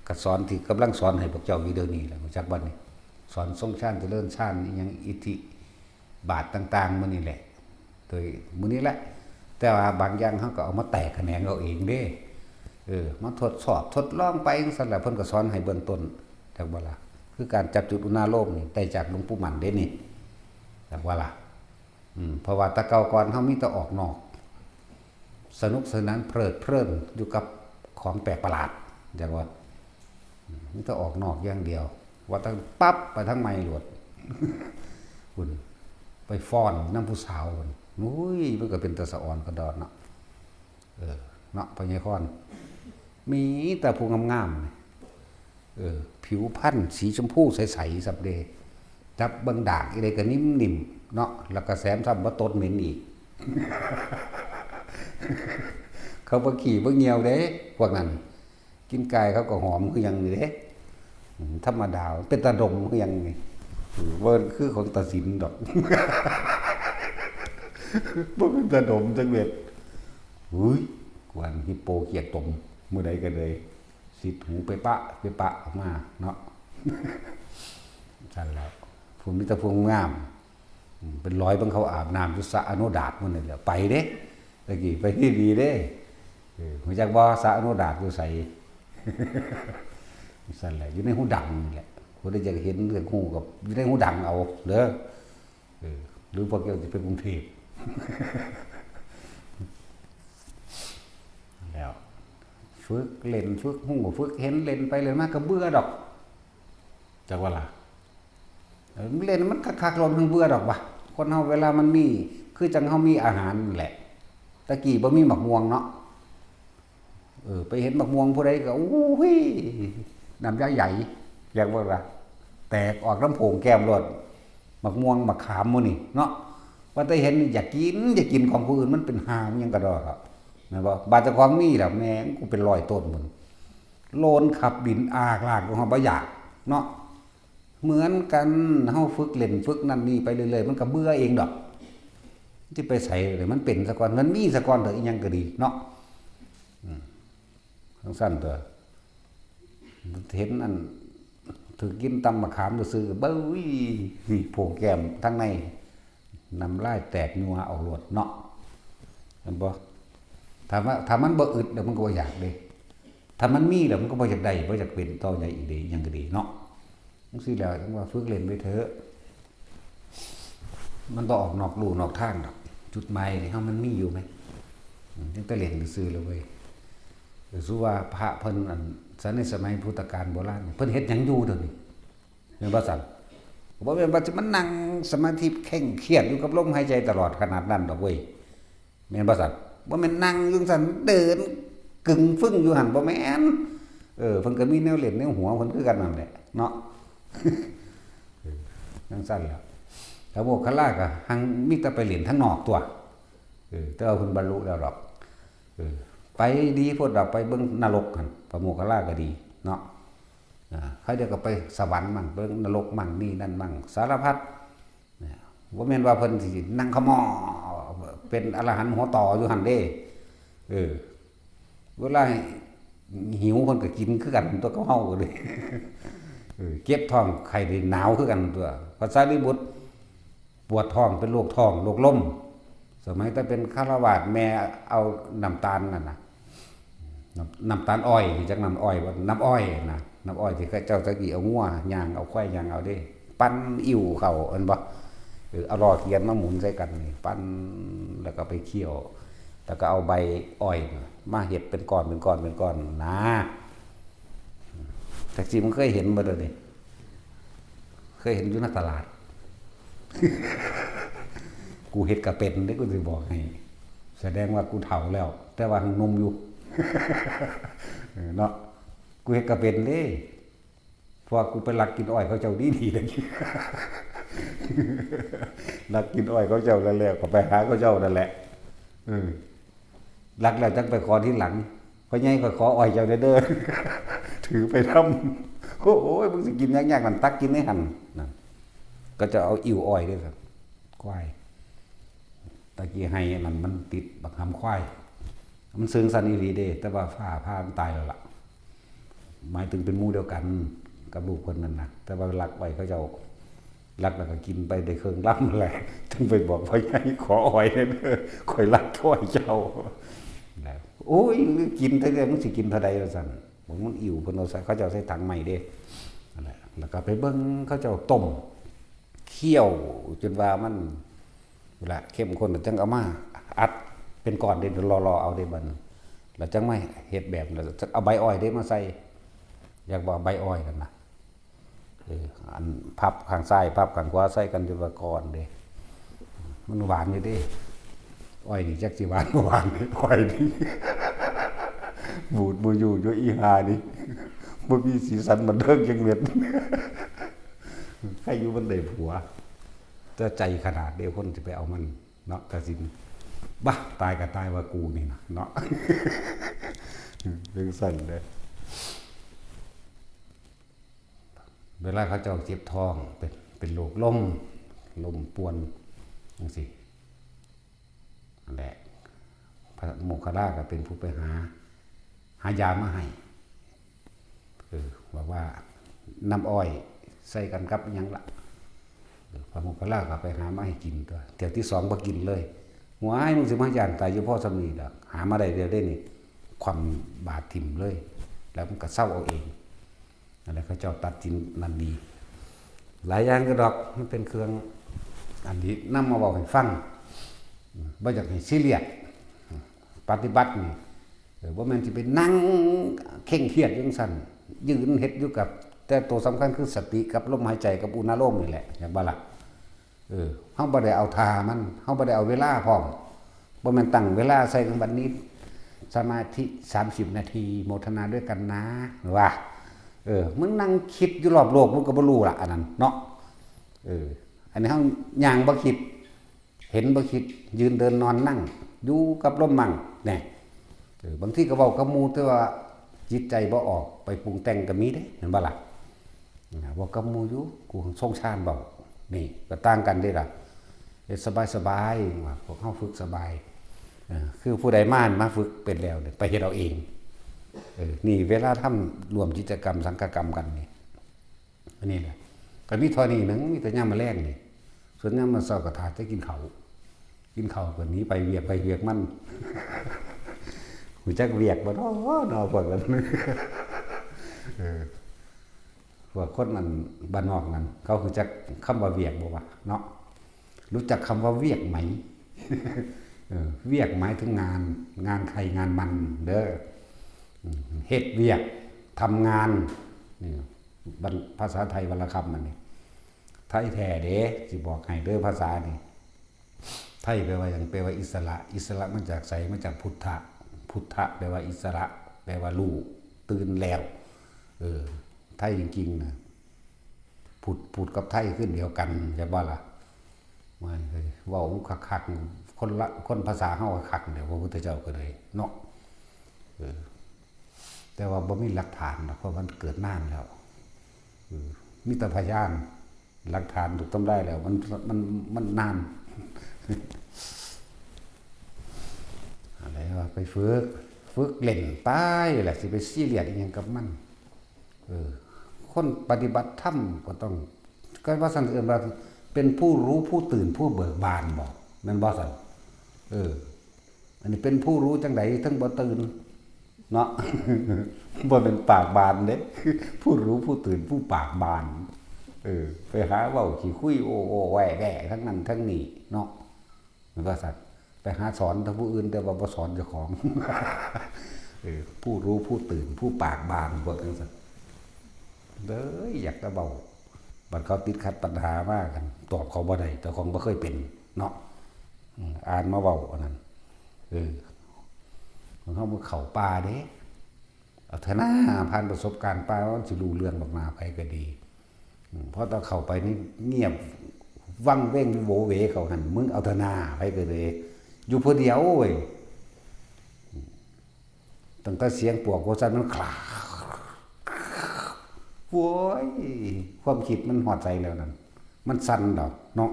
ก็สอนที่กำลังสอนให้พวกเจ้าอยู่เดี๋ยวนี้แหละ รู้จักบัดนี้ สอนทรงฌานเจริญฌาน อิหยังอิทธิบาทต่างๆ มื้อนี้แหละ โดยมื้อนี้แหละ แต่ว่าบางอย่างเฮาก็เอามาแตกแขนงเอาเองเด้ เออ มาทดสอบทดลองไปจั่งซั่นแหละ เพิ่นก็สอนให้เบื้องต้น จักบ่ล่ะ คือการจับจุดอุณาโลมนี่ได้จากหลวงปู่หมั่นเด้นี่ จักบ่ล่ะ อืม เพราะว่าแต่เก่าก่อนเฮามีแต่ออกนอก สนุกสนานเพลิดเพลินอยู่กับของแปลกประหลาด จักว่า อืม มีแต่ออกนอกอย่างเดียว ว่าแต่ปั๊บไปทางใหม่โลด พุ้น ไปฟ้อนนำผู้สาวพุ้น อุ้ย มันก็เป็นตาสะออนกระดอนเนาะ เออ เนาะ พ่อใหญ่คอน มีแต่ผู้งามๆ นี่ เออ ผิวพรรณสีชมพูใสๆ ซับเด้ จับเบิ่งดากอีใดก็นิ่มๆ เนาะ แล้วก็แถมซ้ำบ่ตดเหม็นอีก เขาบ่ขี้บ่เหี่ยวเด้ พวกนั้น กินกายเขาก็หอมคือหยังนี่เด้ อืม ธรรมดา เป็นตาดมคือหยังนี่ อืม บ่คือของตาสินดอก บ่เป็นตาดมจักเม็ด เฮ้ย กวนฮิปโปเกียกตม มื้อใดก็เลย สิดหูไปปะ ไปปะออกมาเนาะ ซั่นแหละ ผู้มีแต่ผู้งาม อืม เป็นร้อยเบิ่งเขาอาบน้ำอยู่สระอโนดาตมื้อนี่แหละ ไปเด้ ตะกี้ไปดีๆ เด้ เออ รู้จักบ่ สระอโนดาตอยู่ไส ซั่นแหละ อยู่ในหูดังนี่แหละ ผู้ใดอยากเห็นอยากฮู้ก็อยู่ในหูดังเอาเด้อ เออ หรือพวกเจ้าสิไปกรุงเทพฯ แล้ว ฝึกเล่น ฝึกฮู้ ฝึกเห็น เล่นไปเล่นมาก็เบื่อดอก จักว่าล่ะ เออ เล่นมันคักๆ โลด มันเบื่อดอกวะ คนเฮาเวลามันมี คือจั่งเฮามีอาหารนั่นแหละ ตะกี้บ่มีหมากม่วงเนาะ เออ ไปเห็นหมากม่วงผู้ใดก็ อู้หู้ย น้ำยาไหล เรียกว่าล่ะ แตกออกน้ำโผงแก้มโลด หมากม่วง หมากขามหมู่นี่เนาะ ว่าแต่เห็นนี่อยากกิน อยากกินของผู้อื่น มันเป็นห่ามันหยังกะด้อดอก แม่นบ่ บาดเจ้าของมีแล้ว แม่ง กูเป็นร้อยต้นพุ้น โลนขับดินอากลากลงมาบ่อยากเนาะ เหมือนกัน เฮาฝึกเล่น ฝึกนั่นนี่ไปเรื่อยๆ มันก็เบื่อเองดอก สิไปไสเลย มันเป็นซะก่อน มันมีซะก่อนเถอะ อีหยังก็ดีเนาะ อืม จั่งซั่นเถอะ เห็นอัน ถือกินตำมะขามซื่อๆ เบ้ย นี่โผงแก้มทางใน น้ำลายแตกยัวเอาโลดเนาะ เห็นบ่ ถ้าว่า ถ้ามันบ่อึดแล้วมันก็บ่อยากเด้ ถ้ามันมีแล้วมันก็บ่อยากได้ บ่อยากเป็นต่อใหญ่อีกเด้ อีหยังก็ดีเนาะ จั่งซี้แหละ จั่งว่าฝึกเล่นไปเถอะ มันบ่ออกนอกลู่นอกทางดอก จุดหมายนี่เฮามันมีอยู่แหม อืม จั่งแต่เล่นซื่อๆ แล้วเว้ย ก็คือว่าพระเพิ่นอัน ในสมัยพุทธกาลโบราณนี่ เพิ่นเฮ็ดหยังอยู่เดี๋ยวนี้ แม่นบ่ซั่น บ่แม่นว่าสิมานั่งสมาธิเคร่งเครียดอยู่กับลมหายใจตลอดขนาดนั้นดอกเว้ย แม่นบ่ซั่น บ่แม่นนั่งอยู่ซั่น เดินกึ่งฟึ่งอยู่หั่น บ่แม่น เออ เพิ่นก็มีแนวเล่นแนวหัวเพิ่นคือกันนั่นแหละเนาะ เออ จั่งซั่นแหละ พระโมคคัลลาก็หังมีแต่ไปเล่นทางนอกตั๊ว เออ แต่ว่าเพิ่นบรรลุแล้วดอก เออ ไปดีโพดดอก ไปเบิ่งนรกหั่น พระโมคคัลลาก็ดีเนาะ อ่า เขาเจ้าก็ไปสวรรค์มั่ง เบิ่งนรกมั่ง นี่นั่นมั่ง สารพัด เนี่ย บ่แม่นว่าเพิ่นสินั่งขะหม้อ เป็นอรหันต์หัวต่ออยู่หั่นเด้ เออ เวลาหิวเพิ่นก็กินคือกันตั๊ว กับเฮาก็เลย เออ เจ็บท้องไข้ได้หนาวคือกันตั๊ว พระสารีบุตรปวดท้องเป็นโรคท้อง โรคลม สมัยแต่เป็นฆราวาส แม่เอาน้ำตาลนั่นน่ะ น้ำ น้ำตาลอ้อย รู้จักน้ำอ้อยบ่ น้ำอ้อยนะ น้ำอ้อยที่เขาเจ้าตะกี้เอางัวย่าง เอาควายย่างเอาเด้ ปั่นอิ่วเข้า เห็นบ่ เออ เอาหลอดเทียนมาหมุนใส่กันนี่ ปั่น แล้วก็ไปเคี่ยว แล้วก็เอาใบอ้อยมาเฮ็ดเป็นก้อน เป็นก้อน เป็นก้อนนะ จักสิมึงเคยเห็นบ่เดี๋ยวนี้ เคยเห็นอยู่ในตลาด กูเฮ็ดก็เป็นเด้ กูสิบอกให้ แสดงว่ากูเฒ่าแล้ว แต่ว่ายังหนุ่มอยู่ เออ เนาะ กูเฮ็ดก็เป็นเด้ เพราะว่ากูไปลักกินอ้อยเขาเจ้าดีๆ เลย ลักกินอ้อยเขาเจ้าแล้ว แล้วก็ไปหาเขาเจ้านั่นแหละ เออ ลักแล้วจังไปขอทีหลัง "พ่อใหญ่ ข้อยขออ้อยเจ้าแหน่เด้อ" ถือไปนำ "โอ้ย มึงสิกินยากๆ นั่น ตักกินในหั่น" นั่น ก็จะเอาอิ่วอ้อยเด้อครับ ควาย ตะกี้ไฮ่นั่นมันติดบักหำควาย มันเซิงซั่นอีหลีเด้ แต่ว่าฟ้าผ่ามันตายแล้วล่ะ หมายถึงเป็นหมู่เดียวกันกับลูกเพิ่นนั่นนะ แต่ว่าลักอ้อยเขาเจ้า ลักแล้วก็กินไปได้เครื่องลำแหละ จึงไปบอกพ่อใหญ่ "ขออ้อยแหน่เด้อ ข้อยลักอ้อยเจ้า" แล้ว "โอ้ย กินเท่าใด มึงสิกินเท่าใด" ว่าซั่น บอกมันอิ่ว เพิ่นเอาใส่ เขาเจ้าใส่ถังไม้เด้ นั่นแหละ แล้วก็ไปเบิ่งเขาเจ้าต้ม เคี่ยวจนว่ามัน ละเข้มข้น แล้วจังเอามาอัดเป็นก้อนเด้ รอๆ เอาเด้บัดนี้ แล้วจังมาเฮ็ดแบบ แล้วจังเอาใบอ้อยเด้มาใส่ อยากบอกใบอ้อยนั่นนะ เออ อันพับข้างซ้าย พับข้างขวาใส่กันจนว่าก้อนเด้ มันหวานอยู่เด้ อ้อยนี่จักสิหวานบ่หวาน อ้อยนี่ บูดบ่อยู่ อยู่อีห่านี่ บ่มีสีสันบันเทิงจักเม็ด ใครอยู่มันได้ผัว แต่ใจขนาดเดียวคนจะไปเอามันเนาะ กะสิ "บ้า ตายก็ตายว่ากูนี่นะ" เนาะ เป็นสั่นเลย เวลาเขาเจ้าเจ็บท้อง เป็น เป็นโรคลม ลมป่วนจังซี่ นั่นแหละ พระโมคคัลลาก็เป็นผู้ไปหา หายามาให้ เออ บอกว่าน้ำอ้อยใส่กันกับหยังละ เออ พระโมคคัลลาก็ไปหามาให้กินตัว เที่ยวที่สองบ่กินเลย "ว้าย มึงสิมาย่านตายอยู่พอส่ำนี้ดอก หามาได้เดียวได้นี่" คว่ำบาตรถิ่มเลย แล้วมันก็เซาเอาเอง นั่นแหละ เขาเจ้าตัดสินนั่นดี หลายอย่างก็ดอก มันเป็นเครื่อง อันนี้นำมาเว้าให้ฟัง บ่อยากให้ซีเรียส ปฏิบัตินี่ เออ บ่แม่นสิไปนั่งเคร่งเครียดจังซั่น ยืนเฮ็ดอยู่กับ แต่ตัวสำคัญคือสติกับลมหายใจกับอุณาโลมนี่แหละ เห็นบ่ล่ะ เออ เฮาบ่ได้เอาท่ามัน เฮาบ่ได้เอาเวลาพร้อม บ่แม่นตั้งเวลาใส่กัน "บัดนี้สมาธิสามสิบนาที โมทนาด้วยกันนะ" ว่า เออ มึงนั่งคิดอยู่รอบโลก มึงก็บ่รู้ละอันนั้นเนาะ เออ อันนี้เฮาย่างบ่คิด เห็นบ่คิด ยืนเดินนอนนั่ง อยู่กับลมมั่ง แน่ เออ บางทีก็เว้ากับหมู่ แต่ว่าจิตใจบ่ออก ไปปรุงแต่งก็มีเด้ เห็นบ่ล่ะ นะ เว้ากับหมู่อยู่ กูทรงฌานเว้า นี่ก็ต่างกันเด้ล่ะ เฮ็ดสบายๆ ว่าพวกเฮาฝึกสบาย เออ คือผู้ใดมา มาฝึกเป็นแล้วเนี่ย ไปเฮ็ดเอาเอง เออ นี่เวลาทำร่วมกิจกรรมสังฆกรรมกันนี่ อันนี้แหละ ก็มีเท่านี้หนึ่ง มีแต่ยามมื้อแลงนี่ ส่วนยามมื้อเช้าก็ถ่าแต่กินข้าว กินข้าวก็หนีไปเวียกไผเวียกมัน ฮู้จักเวียกบ่เนาะ เนาะ พวกนั้น เออ พวกคนนั้นบ้านนอกนั้น เขาฮู้จักคำว่าเวียกบ่วะ เนาะ รู้จักคำว่าเวียกไหม เออ เวียกหมายถึงงาน งานใครงานมันเด้อ อืม เฮ็ดเวียก ทำงาน นี่ บัน- ภาษาไทยวรรณคำอันนี้ ไทยแท้เด้ สิบอกให้เด้อ ภาษานี่ ไทยแปลว่าหยัง แปลว่าอิสระ อิสระมาจากไส มาจากพุทธะ พุทธะแปลว่าอิสระ แปลว่ารู้ ตื่นแล้ว เออ ไทยจริงๆ นะ พุทธ พุทธกับไทยคือเดียวกัน ใช่บ่ล่ะ ว่า เว้าคักๆ คนละ คนภาษาเฮาคักเดี๋ยวพระพุทธเจ้าก็เลยเนาะ เออ แต่ว่าบ่มีหลักฐานดอก เพราะมันเกิดนานแล้ว เออ มีแต่พยาน หลักฐานถูกทำลายแล้ว มัน มัน มันนาน อะไรวะ ไปฝึก ฝึกเล่นไปแหละ สิไปซีเรียสอีหยังกับมัน เออ คนปฏิบัติธรรมก็ต้อง ก็ว่าซั่น เอิ้นว่าเป็นผู้รู้ผู้ตื่นผู้เบิกบานบ่ แม่นบ่ซั่น เออ อันนี้เป็นผู้รู้จังใด ถึงบ่ตื่น เนาะ บ่เป็นปากบานเด้ ผู้รู้ผู้ตื่นผู้ปากบาน เออ ไปหาเว้าขี้คุยโอ้โอ้แว่แว่ทั้งนั้นทั้งนี้เนาะ มันก็สัตว์ ไปหาสอนแต่ผู้อื่น แต่ว่าบ่สอนเจ้าของ เออ ผู้รู้ผู้ตื่นผู้ปากบานพวกจังซั่น เลยอยากจะเว้า บัดเขาติดขัดปัญหามากัน ตอบเขาบ่ได้ เจ้าของบ่เคยเป็นเนาะ อืม อ่านมาเว้าอันนั้น เออ ของเฮามันเข้าป่าเด้ เอาเถอะนะ ผ่านประสบการณ์ป่า มันสิรู้เรื่องบักหน้าไผก็ดี อืม เพราะตอนเข้าไปนี่เงียบ วังเวงโวเวเขาหั่น มึงเอาเถอะนา ไผก็เลย อยู่ผู้เดียวเว้ย ตั้งแต่เสียงปวกหัวสั่นมันคลา โว้ย ความคิดมันฮอดไสแล้วนั่น มันสั่นดอกเนาะ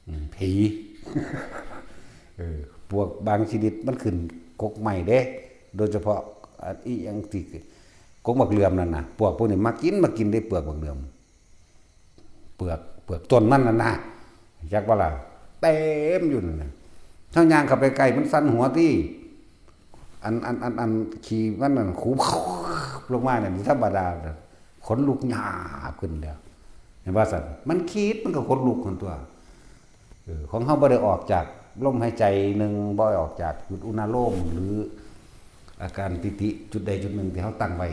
อืม ผี เออ ปวกบางชนิดมันขึ้นกกไม้เด้ โดยเฉพาะ อัน อีหยังที่กกบักเหลื่อมนั่นน่ะ ปวกพวกนี้มากิน มากินได้เปลือกบักเหลื่อม เปลือก เปลือกต้นมันนั่นน่ะ จักว่าล่ะ เต็มอยู่นั่นน่ะ เฮาย่างเข้าไปใกล้มันสั่นหัวติ อัน อัน อัน อันขี้มันนั่น ขูบลงมานั่นธรรมดา ขนลุกหยาบขึ้นแล้ว เห็นว่าซั่น มันคิดมันก็ขนลุกหั่นตั๊ว เออ ของเฮาบ่ได้ออกจากลมหายใจหนึ่ง บ่ได้ออกจากจุดอุณาโลม หรืออาการปีติจุดใดจุดหนึ่งที่เฮาตั้งไว้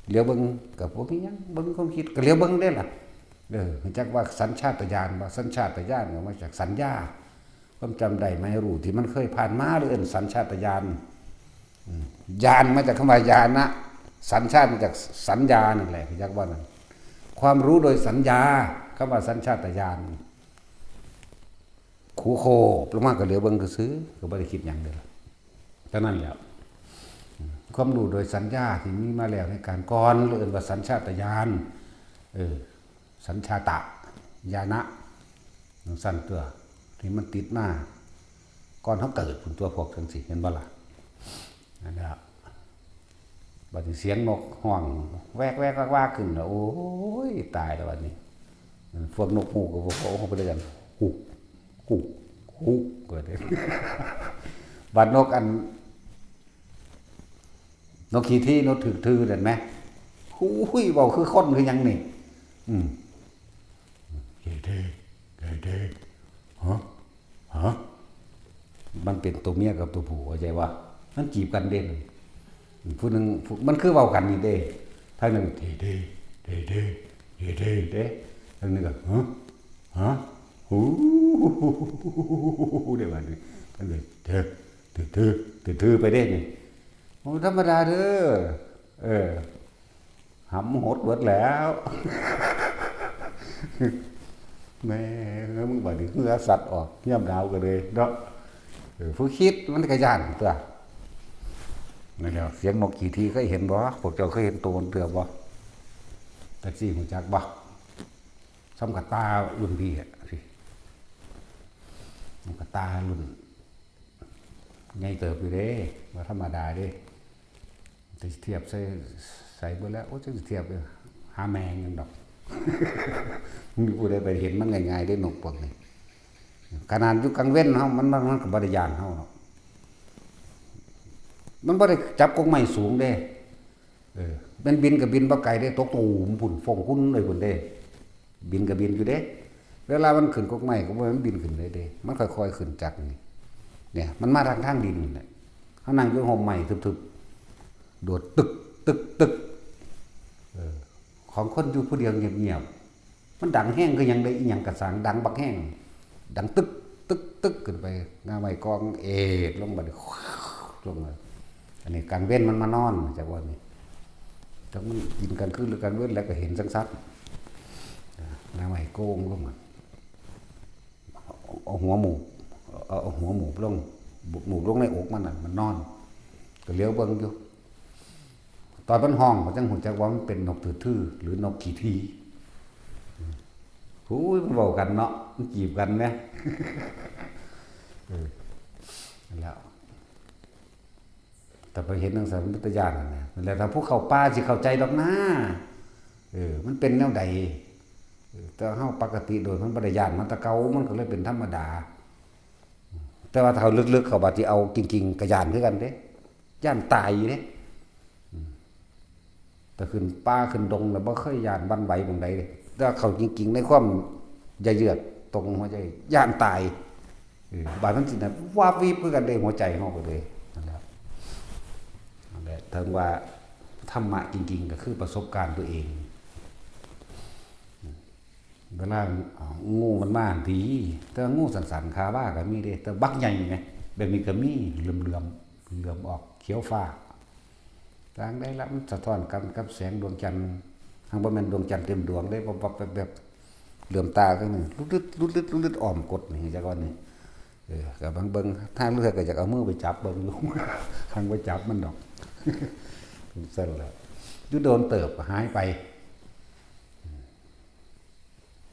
เหลียวเบิ่งก็บ่มีหยัง เบิ่งความคิดก็เหลียวเบิ่งเด้ล่ะ เออ จักว่าสัญชาตญาณ ว่าสัญชาตญาณก็มาจากสัญญา ความจำได้หมายรู้ที่มันเคยผ่านมา หรือเอิ้นสัญชาตญาณ อืม ญาณมาจากคำว่าญาณะ สัญชาตมาจากสัญญานั่นแหละ จักว่านั่น ความรู้โดยสัญญา คำว่าสัญชาตญาณ ขูบลงมาก็เหลียวเบิ่งซื่อๆ ก็บ่ได้คิดหยังเด้อ เท่านั้นแหละ ความรู้โดยสัญญาที่มีมาแล้วในการก่อน เรียกว่าสัญชาตญาณ เออ สัญชาตญาณะ จั่งซั่นตั๊ว ที่มันติดมา ก่อนเฮาเกิดพุ้นตั๊ว พวกจั่งซี้ เห็นบ่ล่ะ นั่นแหละ บัดนี้เสียงนกฮ้อง แวกๆๆๆ ขึ้นแล้ว โอ้ย ตายแล้วบัดนี้ พวกนกฮูกก็บอกว่า โอ้ ไปเลยกัน ฮูก ฮูก ฮูก ก็ได้ บัดนกอัน นกขี้ที่ นกถืกถือนั่นไหม หูย เว้าคือคนคือหยังนี่ อืม เฮ้เด้เฮ้เด้ ฮะ ฮะ มันเป็นตัวเมียกับตัวผู้ เข้าใจว่า มันจีบกันเด่น ผู้หนึ่ง มันคือเว้ากันนี่เด้ ทางหนึ่ง เฮ้เด้ เฮ้เด้ เฮ้เด้ เด้ ทางหนึ่งก็ ฮะ ฮะ ฮู เด้ บัดนี้ ทางหนึ่ง เด้อ ถือถือ ถือถือไปเด้นี่ โอ้ ธรรมดาเด้อ เออ หำหดเบิดแล้ว แม่ มึงบัดนี้เหงื่อสัตว์ออก ยามหนาวก็เลยเนาะ เออ ผู้คิดมันก็ย้านตั๊ว นั่นแหละ เสียงนกขี้ที่เคยเห็นบ่ พวกเจ้าเคยเห็นตัวมันเทื่อบ่ แท็กซี่รู้จักบ่ ส่ำกับตารุ่นพี่อะ สิ ส่ำกับตารุ่น ใหญ่เติบอยู่เด้ บ่ธรรมดาเด้ จะเทียบใส่ ใส่เบิดแล้ว โอ้ จักสิเทียบเลย หาแม่งยังดอก มีผู้ใดไปเห็นมันง่ายๆเด้ นกพวกนี้ ขนาดอยู่กลางเว็นเฮา มัน มัน มันก็บ่ได้ย้านเฮาเนาะ มันบ่ได้จับกกไม้สูงเด้ เออ แม่นบินก็บินบ่ไกลเด้ ตกตูมพุ้น ฟงพุ้นเลยพุ้นเด้ บินก็บินอยู่เด้ เวลามันขึ้นกกไม้ก็บ่แม่นมันบินขึ้นเลยเด้ มันค่อยๆขึ้นจากนี่ เนี่ย มันมาทางทางดินนี่แหละ เฮานั่งอยู่ฮ่มไม้ทึบๆ โดดตึก ตึก ตึก เออ ของคนอยู่ผู้เดียวเงียบๆ มันดังแฮงคือหยังได้ อีหยังกะซัง ดังบักแฮง ดังตึก ตึก ตึก ขึ้นไป ง่าไม้กองเอดลง บัดนี้ ลงมา อันนี้กลางเว็นมันมานอน จักว่านี่ จักมันกินกลางคืนหรือกลางเว็น แล้วก็เห็นซัดๆ อ่า ง่าไม้โกงลงมา เอาหัวหมูบ เอา เอาหัวหมูบลง หมูบลงในอกมันน่ะ มันนอน ก็เหลียวเบิ่งอยู่ ตอนมันฮ้องก็จั่งรู้จักว่ามันเป็นนกถือถือ หรือนกขี้ที่ หูย มันเว้ากันเนาะ มันจีบกันแหม เออ นั่นแหละ แต่ไปเห็นจั่งซั้นมันเป็นตาย้านนั่นแหละ นั่นแหละ ถ้าผู้เข้าป่าสิเข้าใจดอกนะ เออ มันเป็นแนวใด เออ แต่เฮาปกติโดยมันบ่ได้ย้านมาแต่เก่า มันก็เลยเป็นธรรมดา แต่ว่าถ้าลึกๆเข้าบาดที่เอาจริงๆก็ย้านคือกันเด้ ย้านตายอยู่เด้ อืม แต่ขึ้นป่าขึ้นดงแล้วบ่เคยย้านหวั่นไหวหม่องใดเลย แต่เข้าจริงๆในความเยือกตรงหัวใจ ย้านตาย เออ บาดมันสินะ วาบวิบคือกันเด้ หัวใจเฮาก็เลย นั่นแหละ นั่นแหละ ถึงว่าธรรมะจริงๆก็คือประสบการณ์ตัวเอง เวลา อ่า งูมันมาดี แต่ว่างูสันๆ คาบ้าก็มีเด้ แต่บักใหญ่ไหม แบบนี้ก็มี เหลื่อมๆ เหลื่อมออก เขียวฟ้า ต่างได้ละ มันสะท้อนกันกับแสงดวงจันทร์ ทั้งบ่แม่นดวงจันทร์เต็มดวงได้ วับๆ แวบ เหลื่อมตาข้างหนึ่ง ลุดลึดลุดลึดลุดลึดอ้อมกดนี่จักวันนี้ เออ ก็เบิ่งเบิ่ง ทางเลือกก็อยากเอามือไปจับเบิ่งอยู่ ทางไปจับมันดอก ซั่นแหละ อยู่โดนเติบก็หายไป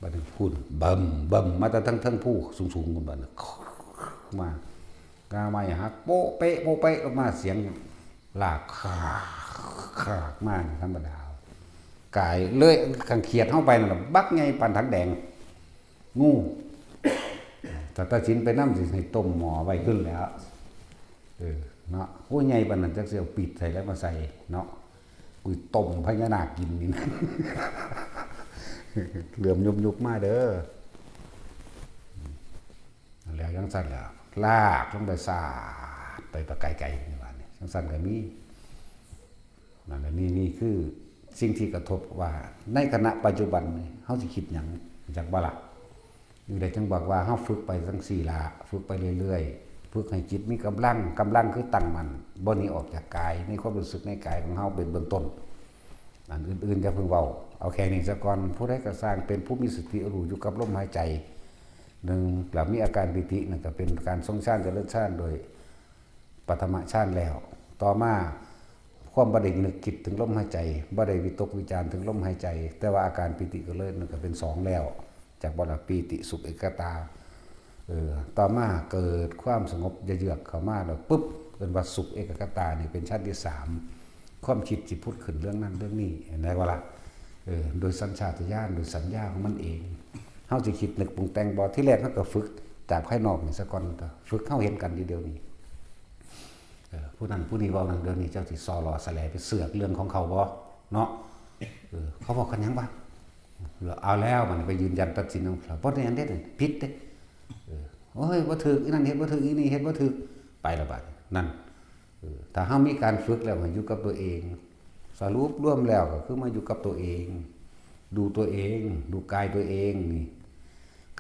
บัดนี้พูนเบิ่มเบิ่มมาแต่ทั้งเทิงภูสูงๆ พุ่นบัดนี้ มา กาไม้หัก โป๊ะเป๊ะ โป๊ะเป๊ะ ลงมา เสียงลาก คาก คาก มานี่ธรรมดา กายเลย คันเขียดเฮาไปนั่นล่ะ บักใหญ่ปานถังแดง งู ถ้าตัดสินไปนำ สิให้ต้มหม้อไว้ขึ้นแล้ว เออ เนาะ โอ้ย ใหญ่ปานนั้น จักสิเอาปีดใส่แล้วมาใส่เนาะ กูต้มพญานาคกินนี่นะ เหลื่อมยุบๆ มาเด้อ แล้วจังซั่นแหละ ลากลงไป สาดไป ไปไกลๆ นี่ว่านี่ จังซั่นก็มี นั่นแหละ นี่ นี่คือสิ่งที่กระทบว่า ในขณะปัจจุบันนี่ เฮาสิคิดหยัง จักบ่ล่ะ อยู่ได้จังบอกว่า เฮาฝึกไปจังซี่ล่ะ ฝึกไปเรื่อยๆ ฝึกให้จิตมีกำลัง กำลังคือตั้งมั่น บ่หนีออกจากกาย ในความรู้สึกในกายของเฮาเป็นเบื้องต้น อันอื่นๆ อย่าเพิ่งเว้า เอาแค่นี้ซะก่อน ผู้ใดก็ซ่างเป็นผู้มีสติรู้อยู่กับลมหายใจ หนึ่ง แล้วมีอาการปีติ นั่นก็เป็นการทรงฌานเจริญฌานโดยปฐมฌานแล้ว ต่อมา ความบ่ได้นึกคิดถึงลมหายใจ บ่ได้วิตกวิจารณ์ถึงลมหายใจ แต่ว่าอาการปีติก็เลย นั่นก็เป็นสองแล้ว จักบ่ล่ะ ปีติสุขเอกคตา เออ ต่อมาเกิดความสงบเยือกๆ เข้ามาแล้วปุ๊บ เอิ้นว่าสุขเอกคตา นี่เป็นฌานที่สาม ความคิดสิผุดขึ้นเรื่องนั้นเรื่องนี้ เห็นได้บ่ล่ะ เออ โดยสัญชาตญาณ โดยสัญญาของมันเอง เฮาสิคิดนึกปรุงแต่งบ่ ทีแรกเฮาก็ฝึกจากภายนอกนี่ซะก่อน ฝึกเฮาเห็นกันอยู่เดี๋ยวนี้ เออ ผู้นั้นผู้นี้เว้านั่น เดี๋ยวนี้เจ้าสิซอหล่อแสลไปเสือกเรื่องของเขาบ่ เนาะ เออ เขาเว้ากันหยังวะ เอาแล้ว มันไปยืนยันตัดสินของเขา บ่แม่นเด้ ผิดเด้ เออ โอ้ย บ่ถูก อีนั่นเฮ็ดบ่ถูก อีนี่เฮ็ดบ่ถูก ไปละบาด นั่น เออ ถ้าเฮามีการฝึกแล้วให้อยู่กับตัวเอง สรุปรวมแล้วก็คือมาอยู่กับตัวเอง ดูตัวเอง ดูกายตัวเองนี่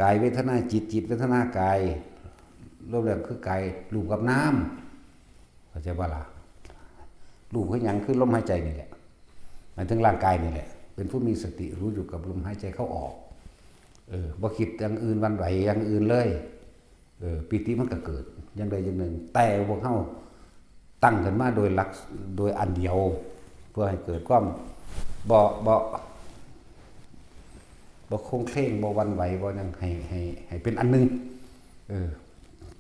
กายเวทนาจิต จิตเวทนากาย รวมแล้วคือกาย รูปกับนาม เข้าใจบ่ล่ะ รูปคือหยัง คือลมหายใจนี่แหละ หมายถึงร่างกายนี่แหละ เป็นผู้มีสติรู้อยู่กับลมหายใจเข้าออก เออ บ่คิดอย่างอื่นหวั่นไหวอย่างอื่นเลย เออ ปีติมันก็เกิดอย่างใดอย่างหนึ่ง แต่พวกเฮาตั้งขึ้นมาโดยหลัก โดยอันเดียว เพื่อให้เกิดความบ่ บ่ บ่โคลงเคลง บ่หวั่นไหว บ่หยัง ให้ ให้ ให้เป็นอันหนึ่ง เออ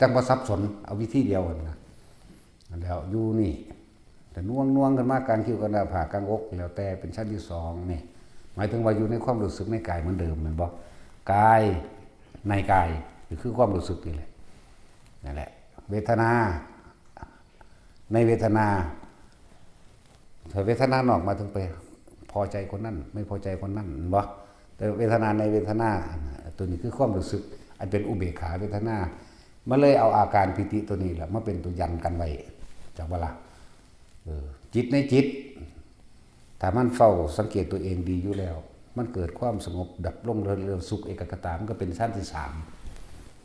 จั่งบ่สับสน เอาวิธีเดียวนั่นนะ แล้วอยู่นี่ แต่น่วงน่วงขึ้นมากลางคิ้ว กลางหน้าผาก กลางอก แล้วแต่เป็นชั้นที่สองนี่ หมายถึงว่าอยู่ในความรู้สึกในกายเหมือนเดิม แม่นบ่ กาย ในกาย ก็คือความรู้สึกนี่แหละ นั่นแหละ เวทนา ในเวทนา ถ้าเวทนานอกมาถึงไปพอใจคนนั้น ไม่พอใจคนนั้น แม่นบ่ แต่เวทนาในเวทนา ตัวนี้คือความรู้สึก อันเป็นอุเบกขาเวทนา มันเลยเอาอาการปีติตัวนี้แหละมาเป็นตัวยันกันไว้ จักบ่ล่ะ เออ จิตในจิต ถ้ามันเฝ้าสังเกตตัวเองดีอยู่แล้ว มันเกิดความสงบดับลงเรื่องสุขเอกคตา มันก็เป็นชั้นที่สาม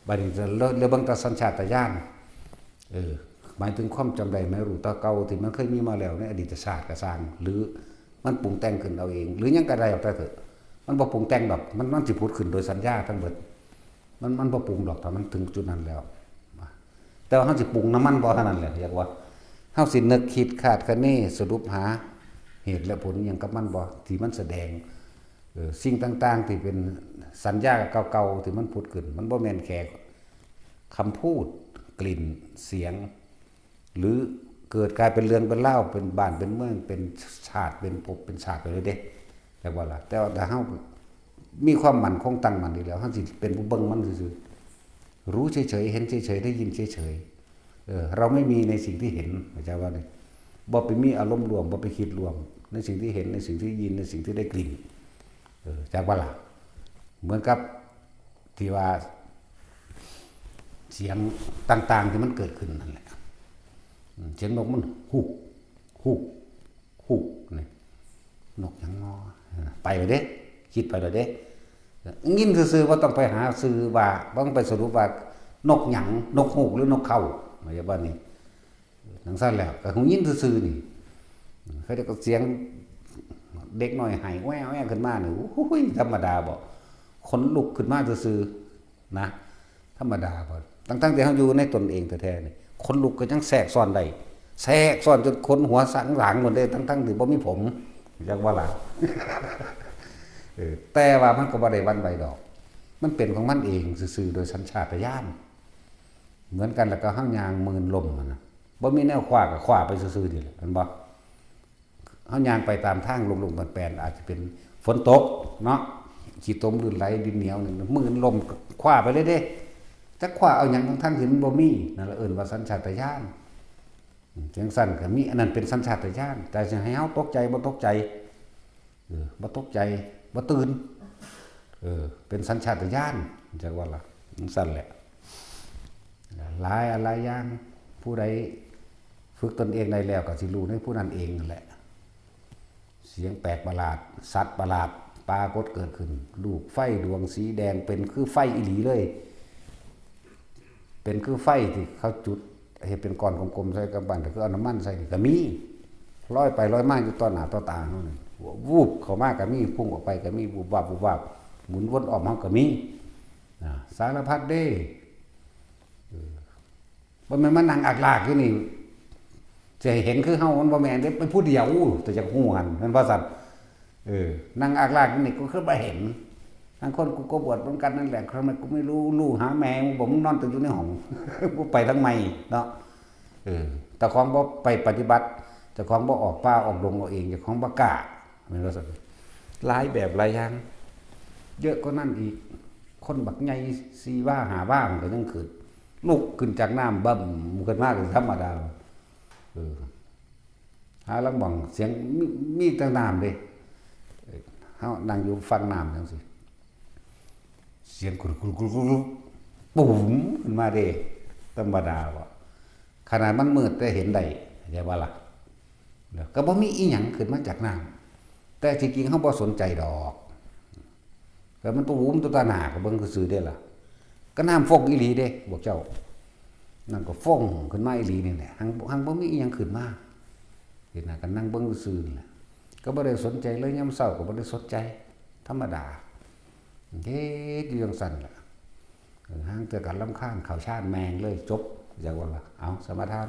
บัดนี้เรื่อง เรื่องเบิ่งแต่สัญชาตญาณ เออ หมายถึงความจำได้หมายรู้แต่เก่าที่มันเคยมีมาแล้วในอดีตชาติก็ซ่าง หรือมันปรุงแต่งขึ้นเอาเอง หรือหยังก็ได้เอาแต่เถอะ มันบ่ปรุงแต่งดอก มัน มันสิผุดขึ้นโดยสัญญาทั้งเบิด มัน มันบ่ปรุงดอก ถ้ามันถึงจุดนั้นแล้ว แต่ว่าเฮาสิปรุงนำมันบ่ เท่านั้นแหละ เรียกว่าเฮาสินึกคิดคาดคะเน สรุปหาเหตุและผลอิหยังกับมันบ่ ที่มันแสดง เอ่อ สิ่งต่างๆ ที่เป็นสัญญาเก่าๆ ที่มันผุดขึ้น มันบ่แม่นแค่คำพูด กลิ่น เสียง หรือเกิดกลายเป็นเรื่องเป็นราว เป็นบ้านเป็นเมือง เป็นชาติ เป็นภพเป็นชาติไปเลยเด้ จักว่าล่ะ แต่ว่าถ้าเฮามีความมั่นคงตั้งมั่นดีแล้ว เฮาสิเป็นผู้เบิ่งมันซื่อๆ รู้เฉยๆ เห็นเฉยๆ ได้ยินเฉยๆ เออ เราไม่มีในสิ่งที่เห็น เข้าใจว่านี่ บ่ไปมีอารมณ์ร่วม บ่ไปคิดร่วม ในสิ่งที่เห็น ในสิ่งที่ยิน ในสิ่งที่ได้กลิ่น เออ จักว่าล่ะ เหมือนกับที่ว่า เสียงต่างๆ ที่มันเกิดขึ้นนั่นแหละ อืม เสียงนกมันฮูก ฮูก ฮูก นี่ นกหยังน้อ ไปเลยเด้ คิดไปเลยเด้ ยินซื่อๆ บ่ต้องไปหาชื่อว่า บ่ต้องไปสรุปว่านกหยัง นกฮูกหรือนกเค้า หมายว่านี่ จังซั่นแหละ ก็ฮู้ยินซื่อๆ นี่ เขาเจ้าก็เสียงเด็กน้อยไห้แว่ๆ ขึ้นมานี่ โอ้ย ธรรมดาบ่ ขนลุกขึ้นมาซื่อๆนะ ธรรมดาบ่ ทั้งๆที่เฮาอยู่ในตนเองแท้ๆนี่ ขนลุกก็ยังแทรกซ้อนได้ แทรกซ้อนจนขนหัวสันหลังหมดเลย ทั้งๆที่บ่มีผม จักว่าล่ะ เออ แต่ว่ามันก็บ่ได้หวั่นไหวดอก มันเป็นของมันเองซื่อๆโดยสัญชาตญาณ เหมือนกันแล้วก็เฮาย่างหมื่นลมหั่นนะ บ่มีแนวคว้าก็คว้าไปซื่อๆนี่แหละ แม่นบ่ เฮาย่างไปตามทางลุ่งๆแปนๆ อาจจะเป็นฝนตกเนาะ ขี้ตมลื่นไหลดินเหนียวนี่ หมื่นลมก็คว้าไปเลยเด้ จักคว้าเอาหยังทั้งๆที่มันบ่มี นั่นละเอิ้นว่าสัญชาตญาณ จังซั่นก็มี อันนั้นเป็นสัญชาตญาณ แต่สิให้เฮาตกใจบ่ตกใจ เออ บ่ตกใจ บ่ตื่น เออ เป็นสัญชาตญาณ จักว่าล่ะ จังซั่นแหละ หลายอันหลายอย่าง ผู้ใดฝึกตนเองได้แล้วก็สิรู้ในผู้นั้นเองนั่นแหละ เสียงแปลกประหลาด สัตว์ประหลาด ปรากฏเกิดขึ้น ลูกไฟดวงสีแดง เป็นคือไฟอีหลีเลย เป็นคือไฟที่เขาจุด เฮ็ดเป็นก้อนกลมๆใส่กำปั้น คือเอาน้ำมันใส่นี่ก็มี ลอยไปลอยมาอยู่ต่อหน้าต่อตาเฮานี่ วูบเข้ามาก็มี พุ่งออกไปก็มี วูบวาบ วูบวาบ หมุนวนอ้อมเฮาก็มี นะ สารพัดเด้ เออ บ่แม่นมานั่งอักลากอยู่นี่ สิให้เห็นคือเฮา มันบ่แม่นเด้ เป็นผู้เดียว แต่จักฮู้หั่น แม่นบ่ซั่น เออ นั่งอักลากอยู่นี่ก็คือบ่เห็น ทั้งคนกูก็บวชเหมือนกันนั่นแหละ ทำไมกูไม่รู้ รู้หาแม่มึงบ่ มึงนอนแต่อยู่ในห้อง กูไปทางใหม่เนาะ เออ เจ้าของบ่ไปปฏิบัติ เจ้าของบ่ออกป่าออกดงเอาเอง เจ้าของบ่กล้า แม่นบ่ซั่น หลายแบบหลายอย่าง เยอะกว่านั้นอีก คนบักใหญ่สี่วาห้าวามันก็ยังขึ้น ลุกขึ้นจากน้ำบึ้มขึ้นมาก็ธรรมดา เออ หาลางหม่องเสียงมี มีแต่น้ำเด้ เออ เฮานั่งอยู่ฝั่งน้ำจังซี่ เสียงกรุกกรุกกรุกกรุก ปุ๋มขึ้นมาเด้ ธรรมดาบ่ ขนาดมันมืดแต่เห็นได้ เข้าใจบ่ล่ะ แล้วก็บ่มีอีหยังขึ้นมาจากน้ำ แต่ที่จริงเฮาบ่สนใจดอก ก็มันตัววุ้มตัวตาหนาก็เบิ่งซื่อๆเด้ล่ะ ก็น้ำฟงอีหลีเด้ พวกเจ้า น้ำก็ฟงขึ้นมาอีหลีนี่แหละ หัง หังบ่มีอีหยังขึ้นมา เห็นหน้ากันนั่งเบิ่งซื่อๆนี่แหละ ก็บ่ได้สนใจเลย ยามเช้าก็บ่ได้สนใจ ธรรมดา เฮ็ดอยู่จังซั่นล่ะ เออ ห่างเทื่อกันรำคาญ เข้าฌานแม่งเลย จบ จักว่าล่ะ เอา สมาทาน